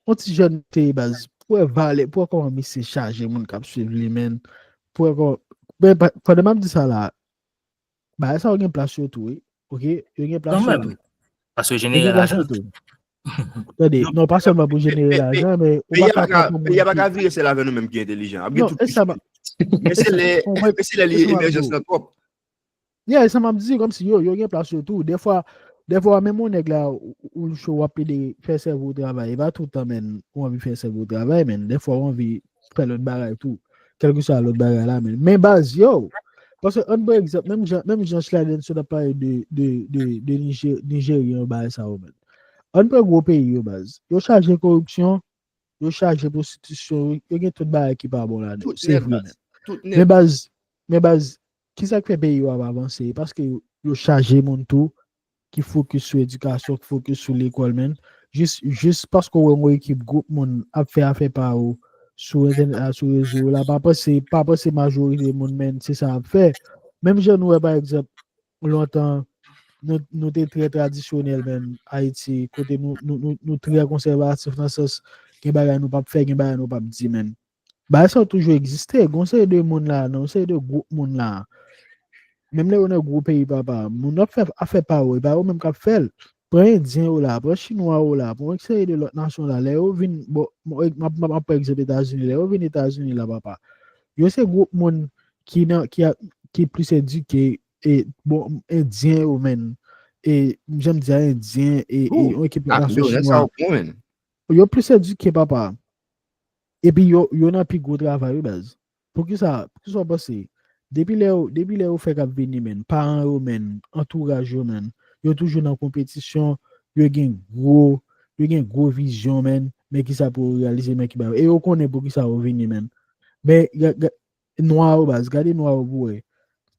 yon ti jèn te ye baz, pou wè valè, pou wè kòman misye chaje moun k ap swiv li, men. Pou wè kòman, men, pa, pandan m ap di sa la, bagay sa yo gen plas yo tou, wi. Oke? Yo gen plas yo tou. Paske yo jenere lajan. Tande, non, pa sèlman pou jenere lajan, men ou pa ka konn moun. Peyi a pa ka vire sèl avè nou menm ki entelijan. Ap gen tout ki swiv. Men se lè, men se lè li emèjans lan twòp. Yeah, e sa m ap di, kòmsi yo, yo gen plas yo tou. Dèfwa, dèfwa, menm yon nèg la, ou, ou cho w ap plede fè sèvo w travay. E pa tout tan, men, ou anvi fè sèvo w travay, men. Dèfwa, ou anvi fè lòt bagay tou. Kèlkeswa lòt bagay la, men. Men baz, yo! Paske, ann pran egzanp, menm jan, menm jan Slyden sot ap pale de, de, de, de Nijeryen yo, bagay sa yo, men. Ann pran gwo peyi yo, baz. Yo chaje koripsyon, yo chaje pwostitisyon, yo, yo gen tout bagay ki pa bon ladan. Se vre, men. Men baz, men baz, kisa k fè peyi yo ap avanse? Paske yo, yo chaje moun tou ki fokis sou edikasyon, ki fokis sou lekòl, men. Jis, jis paske w wè yon ekip gwoup moun ap fè afè pa yo sou entènèt la, sou rezo yo la, pa panse, pa panse majorite moun, men, se sa y ap fè. Menm jan nou wè, pa egzanp, lontan, nou, nou te trè tradisyonèl, menm, Ayiti, kote nou, nou, nou, nou trè konsèvatif nan sans, gen bagay nou p ap fè, gen bagay nou p ap di, menm. Bagay sa yo toujou egziste, gen yon seri de moun la, nan yon seri de gwoup moun la. Menm lè yo nan gwo peyi, papa, moun yo ap fè afè pa yo, e pa yo menm k ap fè l. Pran Endyen yo la, pran Chinwa yo la, pran yon seri de lòt nasyon la, lè yo vin, bon, m ap, m ap, m ap pran egzanp Etazini, lè yo vin Etazini la, papa, yo se gwoup moun ki nan, ki a, ki plis edike, e, bon, Endyen yo, menm, e, jan m di a, Endyen, e, e, yon ekip lòt nasyon, Chinwa. Yo plis edike, papa. Epi yo, yo nan pi gwo travay, wi, baz. Poukisa, poukisa w panse? Depi lè yo, depi lè yo fèk ap vini, menm, paran yo, menm, antouraj yo, menm, yo toujou nan konpetisyon, yo gen gwo, yo gen gwo vizyon, menm, men kisa pou yo reyalize, men ki ba yo. E yo konnen poukisa yo vini, menm. Men, ga-, ga-, nwa yo, baz, gade nwa yo pou wè.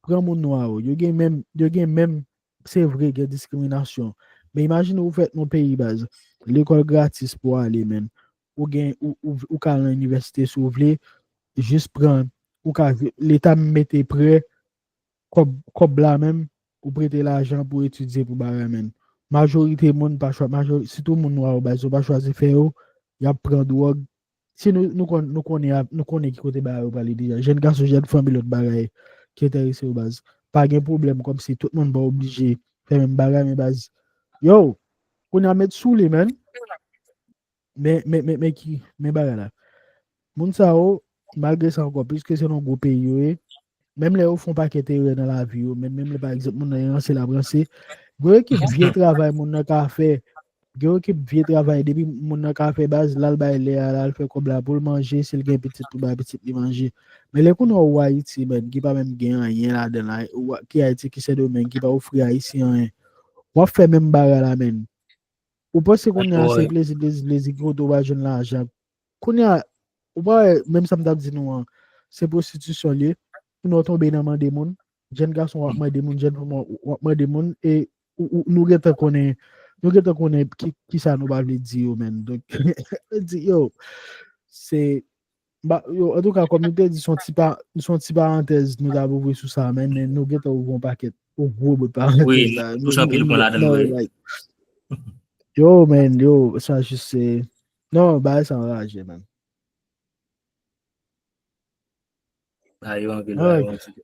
Pran moun nwa yo. Yo gen menm, yo gen menm, se vre, gen diskriminasyon. Men imajine ou fèt nan peyi, baz. Lekòl gratis pou ale, menm. Ou gen, ou, ou, ou ka al nan inivèsite si w vle, jis pran, ou ka, Leta mete prè, kòb, kòb la menm, ou prete lajan pou etidye pou bagay, menm. Majorite moun pa chwa-, majori-, sitou moun nwa yo, baz, yo pa chwazi fè yo, y ap pran dwòg. Si nou, nou konn, nou konnen, nou konnen ki kote bagay yo prale deja. Jèn gason, jèn fanm, e lòt bagay ki enterese yo, baz. Pa gen pwoblèm, kòmsi tout moun pa oblije fè menm bagay, men baz. Yo, kounye a met sou li, menm. Men, men, men, men ki, men bagay la. Moun sa yo, malgre sa ankò, piske se nan gwo peyi yo ye, menm lè yo fè yon pakèt erè nan lavi yo, menm, menm lè, pa egzanp, moun nan ranse, l ap ranse, gen yon ekip vye travay moun nan ka fè, gen yon ekip vye travay, depi moun nan ka fè baz, l al bay lè a, l al fè kòb la pou l manje, si l gen pitit, pou bay pitit li manje. Men lè kounye a ou Ayiti, menm, ki pa menm gen anyen ladan la, ou a-, ki Ayiti, ki Sendomeng, ki pa ofri Ayisyen anyen, w ap fè menm bagay la, menm. Ou panse kounye a se plezi, plezi, plezi ki kote w pa jwenn lajan. Kounye a, ou pa wè, menm sa m t ap di nou an, se pwostitisyon l ye. Kounye a w tonbe nan mande moun, jèn gason w ap mande moun, jèn fanm w ap mande moun, e ou, ou, nou gentan konnen, nou gentan konnen ki, kisa nou pa vle di yo, menm. Donk, di yo, se Ba, yo, antouka, kòm nou te di, se yon ti pa-, se yon ti parantèz nou t ap ouvri sou sa, men, men nou gentan ouvri yon pakèt, yon gwo bout parantèz la. Wi, nou touche anpil pwen ladan l vre. Yo, men, yo, sa jis se, non, bagay sa anraje, men. Bagay yo anpil, bagay yo anpil.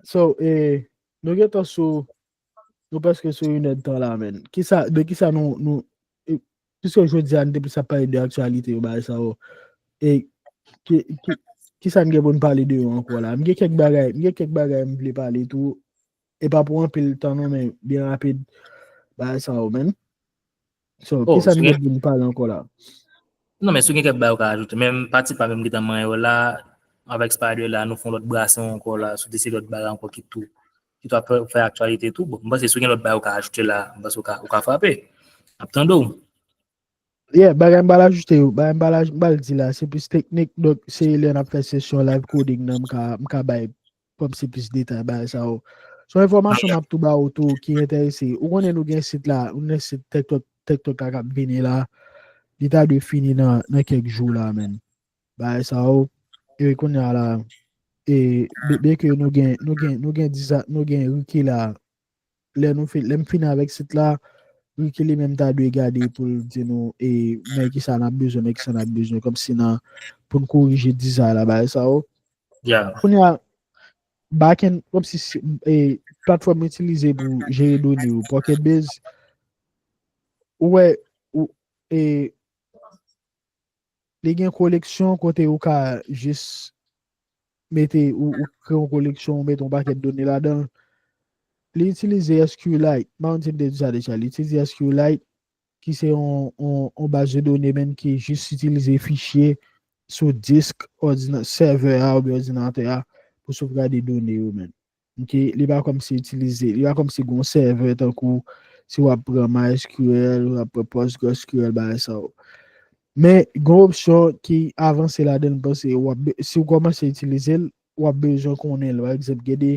So, e, nou gentan sou Nou prèske sou inèdtan la, men. Kisa, de kisa nou, nou, e, piske jodi a, nou te plis ap pale de aktyalite yo, bagay sa yo. E, ki, ki, kisa n gen pou n pale de yo ankò la? M gen kèk bagay, m gen kèk bagay m vle pale tou. E pa pou anpil tan, non, men byen rapid, bagay sa yo, men. So, kisa n gen pou n pale ankò la? Non, men si w gen kèk bagay ou ka ajoute, men pati pa menm gentan manyen w la, avèk Spider la, nou fè yon lòt brase ankò la, sou de se lòt bagay ankò ki tou, ki tou ap fè, fè aktyalite tou. Bon, m panse si w gen lòt bagay ou ka ajoute la, m panse ou ka, ou ka frape. Ap tande w. Yeah, bagay m pral ajoute yo, bagay m pral aj-, m pral di la, se plis teknik, donk se lè n ap fè sesyon live coding nan, m ka, m ka bay kòmsi plis detay bagay sa yo. Se yon enfòmasyon m ap tou ba ou tou ki enterese. Ou konnen nou gen sit la, nou gen sit TikTok, TikTok la k ap vini la. Li ta dwe fini nan, nan kèk jou la, men. Bagay sa yo, e kounye a la, e, byen, byen ke nou gen, nou gen, nou gen diza-, nou gen Ricky la, lè nou fi-, lè m fini avèk sit la, Ricky li menm ta dwe gade pou l di nou, e, men kisa n ap bezwen, men kisa n ap bezwen, kòmsi nan, pou n korije dizay la, bagay sa yo. Kounye a, backend, kòmsi, e, platfòm itilize pou jere done yo, Pocket Base, ou wè, ou, e, li gen koleksyon kote ou ka jis mete, ou, ou kreye yon koleksyon, ou mete yon pakèt done ladan l. Li itilize SQLite. M pa konn si m te di sa deja. Li itilize SQLite, ki se yon, yon, yon baz de done, men, ki jis itilize fichye sou disk òdina-, sèvè a oubyen òdinatè a pou sovgade done yo, men. Ok, li pa kòmsi itilize, li pa kòmsi gon sèvè tankou si w ap pran MySQL, w ap pran PostgreSQL, bagay sa yo. Men, gon opsyon ki avanse ladan l, m panse w ap be-, si w kòmanse itilize l, w ap bezwen konnen l. Pa egzanp, gen de,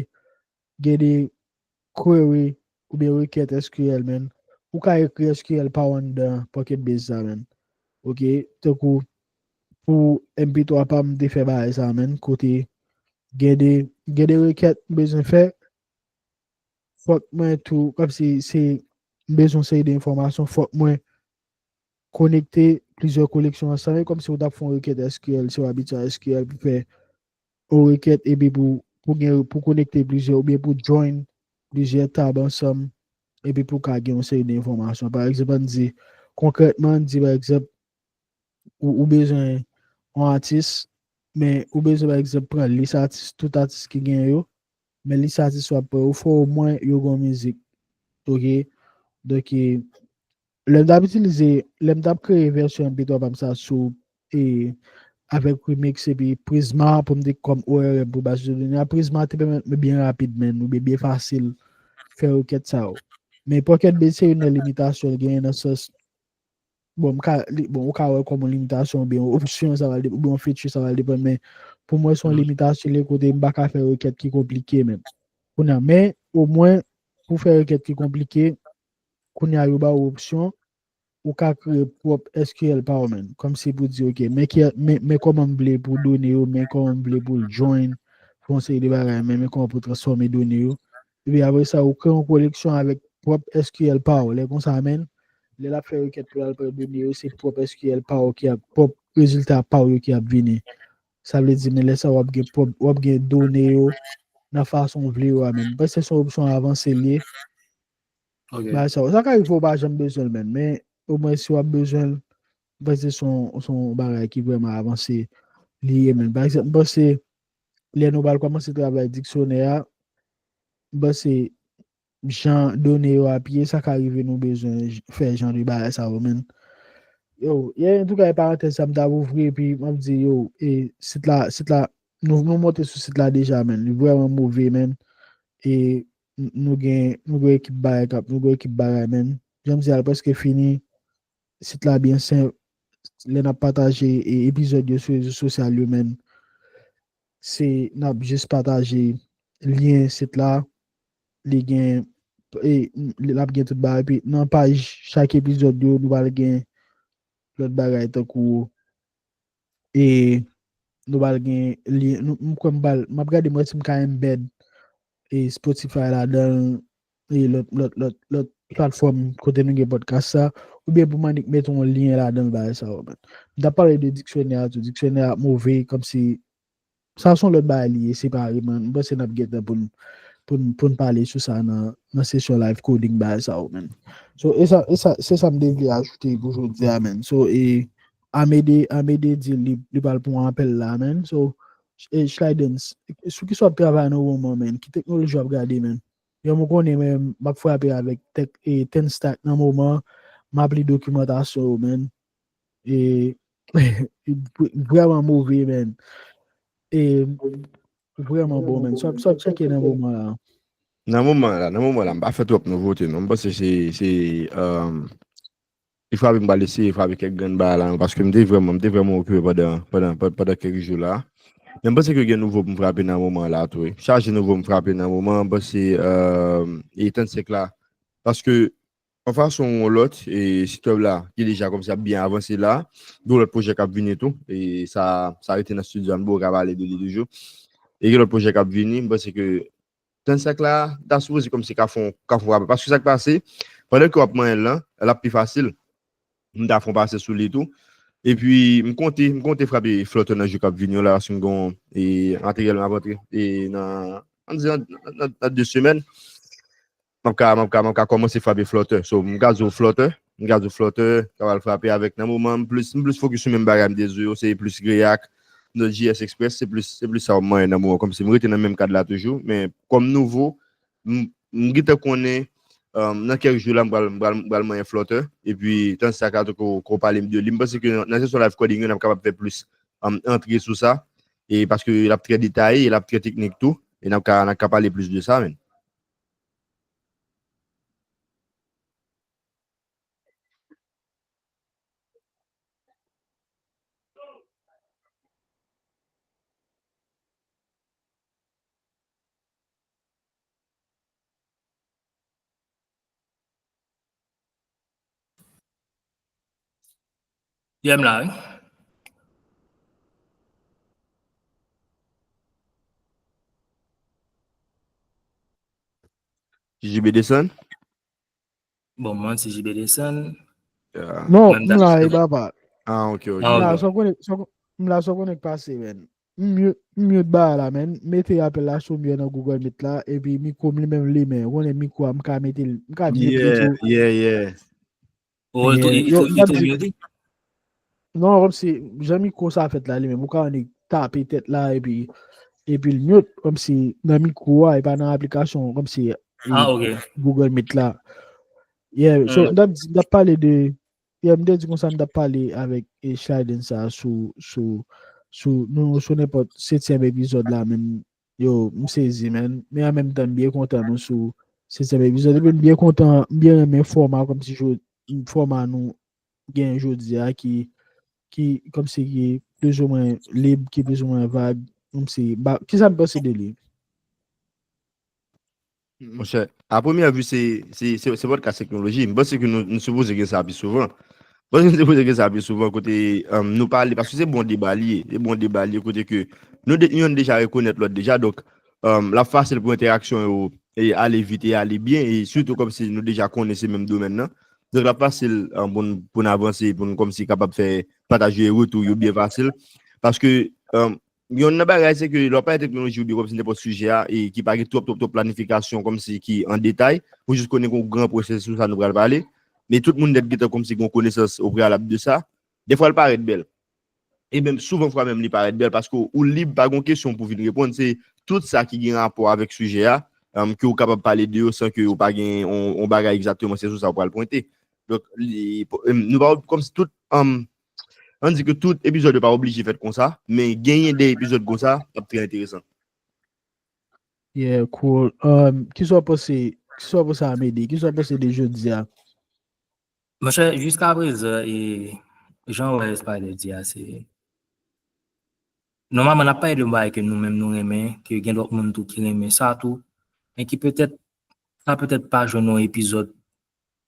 gen de query oubyen rekèt SQL, men, ou ka ekri SQL pa w anndan Pocket Base sa, men. Ok, tankou pou M P twa pa m, m te fè bagay sa, men, kote Gen de, gen de rekèt m bezwen fè. Fòk mwen tou, kòmsi se, m bezwen seri de enfòmasyon, fòk mwen konekte plizyè koneksyon ansanm. E kòmsi ou t ap fè yon rekèt S Q L, si w abitye a S Q L pou fè yon rekèt, epi pou, pou gen, pou konekte plizyè, oubyen pou join plizyè tab ansanm, epi pou ka gen yon seri de enfòmasyon. Pa egzanp, ann di, konkrètman, ann di, pa egzanp, ou, ou bezwen yon atis, men ou bezwen, pa egzanp, pran lis atis, tout atis ki gen yo, men lis atis w ap pran yo, fò omwen yo gen yon mizik. Oke? Donk, e, lè m t ap itilize, lè m t ap kreye vèsyon M P twa pa m sa sou, e, avèk Remix epi Prisma pou m te kòm O R M pou baz de done a, Prisma te pèmèt mwen byen rapid, men, oubyen byen fasil fè rekèt sa yo. Men Pocket Beat se youn nan limitasyon l genyen nan sans, bon, m ka, li, bon, ou ka wè kòm yon limitasyon oubyen yon opsyon, sa va depann, oubyen yon feature, sa va depann, men pou mwen, se yon limitasyon lè kote m pa ka fè rekèt ki konplike, men. Kounye a, men, omwen, pou fè rekèt ki konplike, kounye a, yo ba ou opsyon, ou ka kreye pwòp S Q L pa ou menm. Kòmsi pou di, oke, men ki, men, men kòman m vle pou done yo, men kòman m vle pou l join, pou yon seri de bagay, men, men kòman pou transfòme done yo. Epi apre sa, ou kreye yon koleksyon avèk pwòp S Q L pa ou. Lè konsa, men, lè l ap fè rekèt pou l al pran done yo, se pwòp S Q L pa ou ki ap, pwòp rezilta pa ou yo ki ap vini. Sa vle di, men lè sa w ap gen pwòp, w ap gen done yo nan fason w vle yo a, men. M panse se yon opsyon avanse l ye. Bagay sa, sa ka rive w pa janm bezwen l, men, men omwen si w ap bezwen l, m panse se yon, se yon bagay ki vrèman avanse li ye, men. Pa egzanp, m panse lè nou pral kòmanse travay diksyonè a, m panse jan done yo ap ye, sa ka rive nou bezwen j-, fè jan de bagay sa yo, men. Yo, ye, antouka, e parantèz sa m t ap ouvri, epi m ap di, yo, e sit la, sit la, nou, nou monte sou sit la deja, men. Li vrèman move, men. E n-, nou gen, nou gen ekip bagay k ap, nou gen ekip bagay, men. Jan m di a, l prèske fini. Sit la byen senp. Lè n ap pataje, e, epizòd yo sou rezo sosyal yo, men, se, n ap jis pataje lyen sit la. Li gen, e, l ap gen tout bagay. Epi nan paj chak epizòd yo, nou pral gen lòt bagay tankou, e, nou pral gen lyen, nou, m kwè m pral, m ap gade m wè si m ka embed, e, Spotify ladan l, e, lòt, lòt, lòt, lòt platfòm kote nou gen podcast sa, oubyen pou m annik mete yon lyen ladan l bagay sa yo, men. M t ap pale de diksyonè a tou. Diksyonè a ap move, kòmsi sa se yon lòt bagay li ye, separeman. M panse n ap gen tan pou n, pou n, pou n pale sou sa nan, nan sesyon live coding bagay sa yo, men. So, e sa, e sa, se sa m te vle ajoute pou jodi a, men. So, e, Amede, Amede di li, li pral pran apèl la, men. So, e, Slydens, sou ki sa w ap travay nan moman, men? Ki teknoloji w ap gade, men? Yo, m konnen, men, m ap frape avèk tech, e, Tenstack nan moman, m ap li dokimantasyon yo, men. E, vrèman move, men. E, vrèman bon, men. Sa, sa tcheke nan moman la. Nan moman la, nan moman la, m pa fè twòp nouvote, non. M panse se, se, um, li frape, m pral eseye frape kèk grenn bagay la, non, paske m te vrèman, m te vrèman okipe pandan, pandan, pandan kèk jou la. Men m panse ke gen nouvo pou m frape nan moman la, tou, wi. Chaje nouvo m frape nan moman, m panse, um, e trannsenk la. Paske yon fason ou yon lòt, e sit web la, ki deja kòmsi ap byen avanse la, gen lòt pwojè k ap vini tou, e sa, sa rete nan estidyo a, m poko ka pale de li toujou. E gen lòt pwojè k ap vini, m panse ke trannsenk la, ta sipoze kòmsi ka fè yon, ka fè yon rapèl. Paske sa k pase, pandan ke w ap manyen l lan, l ap pi fasil. M ta fè yon pase sou li tou. Epi, m konte, m konte frape Flutter nan jou k ap vini yo la, paske m gen yon, e, materyèl m ap antre, e, nan, ann di, nan, nan, nan de semèn. M ap ka, m ap ka, m ap ka kòmanse frape Flutter. So, m ka di w Flutter, m ka di w Flutter, ka pral frape avèk nan moman, m plis, m plis fokis sou menm bagay m te di w yo, se plis React, Node J S Express, se plis, se plis sa w ap manyen nan moman. Kòmsi m rete nan menm kad la toujou, men kòm nouvo, m, m gentan konnen, um, nan kèk jou la, m pral, m pral, m pral manyen Flutter, epi tan sa ka tou ko, ko pale m de li. M panse ke nan, nan sesyon live coding yo, n ap kapab fè plis, um, antre sou sa, e paske l ap trè detaye, e l ap trè teknik tou, e n ap ka, n ap ka pale plis de sa, men. Yeah, m la, wi. J B Desann? Bon, mwen, se J B Desann. Yeah. Non, Mwen, m la, m e papa. Ah, ok, ok. Ah, M la, ok. sa w konnen, sa w- m la, sa w konnen k pase, man. M mute, m mute ba la, man. Mete apèl la sou mute nan Google Meet la, epi mikwo m li menm limen. Ou konnen mikwo a, m ka mete l, m ka mute li Yeah, tou. Yeah, yeah. Oh, Yeah, tou, li, yo, tou, m li ap tou di, mute? Non, kòmsi, jan mikwo sa fèt la, li menm, ou ka annik tape tèt la, epi, epi l mute, kòmsi nan mikwo a, e pa nan aplikasyon, kòmsi, e, Ah, ok. Google Meet la. Yeah, so, Hmm. m t ap di, m t ap pale de, yeah, m te di konsa, m t ap pale avèk, e, Shyden sa sou, sou, sou, nou, sou nenpòt setyèm epizòd la, menm, yo, m sezi, man. Men an menm tan, m byen kontan nou sou setyèm epizòd. Epi m byen kontan, m byen renmen fòma, kòmsi jodi, fòma nou gen jodi a ki, ki, kòmsi ki plizoumwen lib, ki plizoumwen vag, kòmsi, ba, kisa m panse de li? Monchè, a premyè vi, se, se, se, se podcast teknoloji. M panse ke nou, nou sipoze gen sa pi souvan. M panse nou sipoze gen sa pi souvan kote, um, nou pale, paske se bon deba li ye. Se bon deba li ye kote ke nou de, yonn deja rekonèt lòt deja. Donk, um, l ap fasil pou entèraksyon yo e ale vit e ale byen. E sitou kòmsi nou deja konnen se menm domèn nan. Donk, l ap fasil, um, pou n, pou n avanse, pou n kòmsi kapab fè pataj yo e retou yo byen fasil. Paske, um, Yonn nan bagay, se ke lè w ap pale teknoloji oubyen kòmsi nenpòt sijè a, e ki pa gen twòp, twòp, twòp planifikasyon kòmsi ki an detay, ou jis konnen gen yon gran pwosesis sou sa nou pral pale, men tout moun nèt gentan kòmsi gen yon konesans opreyalab de sa, defwa l parèt bèl. E menm souvan fwa menm li parèt bèl paske ou lib, pa gen yon kesyon pou vin reponn, se tout sa ki gen rapò avèk sijè a, um, ke ou kapab pale de yo san ke ou pa gen yon, yon bagay egzakteman, se sou sa ou pral pwente. Donk, li, um, nou pa kòmsi tout, um, ann di ke tout epizòd yo pa oblije fèt konsa, men genyen de epizòd konsa, ap trè enteresan. Yeah, cool. Um, kisa w panse, kisa w panse Amede? Kisa w panse de jodi a? Monchè, jiska prezan, e, jan Wes pale di a, se, nòmalman, n ap pale de bagay ke nou menm nou renmen, ke gen lòt moun tou ki renmen sa tou, men ki petèt, sa petèt pa jwenn yon epizòd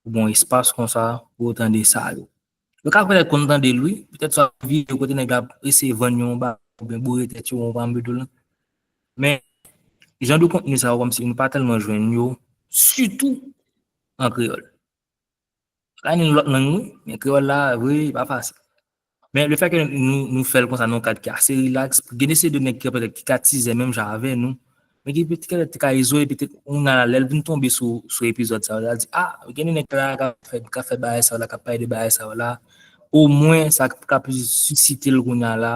oubyen yon espas konsa pou yo tande sa yo. Yo ka petèt konn tande l, wi, petèt swa videyo kote nèg la ap eseye vann yon bagay oubyen boure tèt yo, yon pam de lan. Men, jan de kontni sa yo, kòmsi nou pa tèlman jwenn yo, sitou an kreyòl. Ka gen lòt lang, wi, men kreyòl la, vre, e pa fasil. Men le fè ke nou, nou fè l konsa nan yon kad ki ase rilaks, gen de seri de nèg ki petèt ki ka tizè menm jan avè nou, men ki petèt ki ka izole, petèt, ou nan lè l vin tonbe sou, sou epizòd sa yo, l di, ah, gen de nèg la k ap fè, k ap fè bagay sa yo la, k ap pale de bagay sa yo la, omwen, sa ka plis sisite l kounye a la,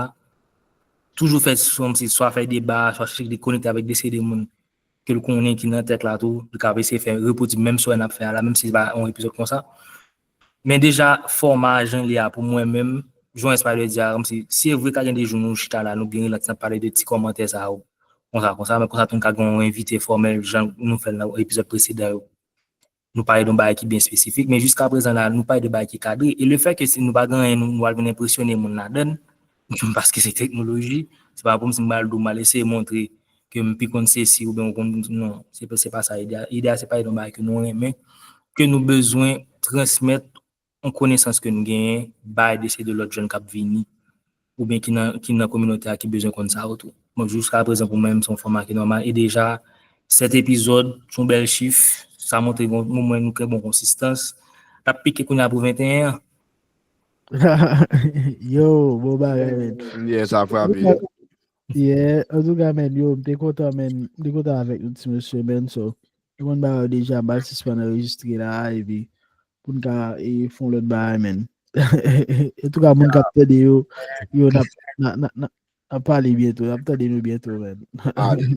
toujou fè, swa fè deba, swa chèche konekte avèk de seri de moun ke l konnen ki nan tèt la tou, li ka eseye fè repwodui menm sòrè n ap fè a la, menm si se pa yon epizòd konsa. Men deja, fòma a jan li a pou mwen menm, jan Spider di a, kòmsi, si e vre ka gen de jou nou chita la, nou gen rilaks, n ap pale de ti kòmantè sa yo, konsa, konsa, men konsa tou n ka gen yon envite fòmèl, jan nou fè l nan epizòd presedan yo. Nou pale de yon bagay ki byen espesifik, men jiska prezan la, nou pale de bagay ki kadre. E le fè ke si nou pa gen anyen, nou, nou al vin enpresyone moun ladan l, paske se teknoloji, se pa kòmsi m al di w m al eseye montre ke m pi konn sesi oubyen ou konn, non, se pa, se pa sa ide a. Ide a, se pale de yon bagay ke nou renmen, ke nou bezwen transmèt yon konesans ke nou genyen bay de seri de lòt jèn k ap vini oubyen ki nan, ki nan kominote a ki bezwen konn sa yo tou. Bon, jiska prezan pou mwen menm, se yon fòma ki nòmal. E deja, sèt epizòd, se yon bèl chif. Sa montre gon, nou, mwen, nou gen bon konsistans. N ap pike kounye a pou venteyen an. Yo, bon bagay, men. Yeah, sa frape. Yeah, antouka, men, yo, m te kontan, men, m te kontan avèk nou ti mesye, men, so, nou konn bagay yo deja, m al sispann anrejistre la, epi pou n ka, e, fè yon lòt bagay, men. Antouka, moun k ap tande yo, yo, n ap, n ap, n ap, n ap pale byento, n ap tande nou byento, men.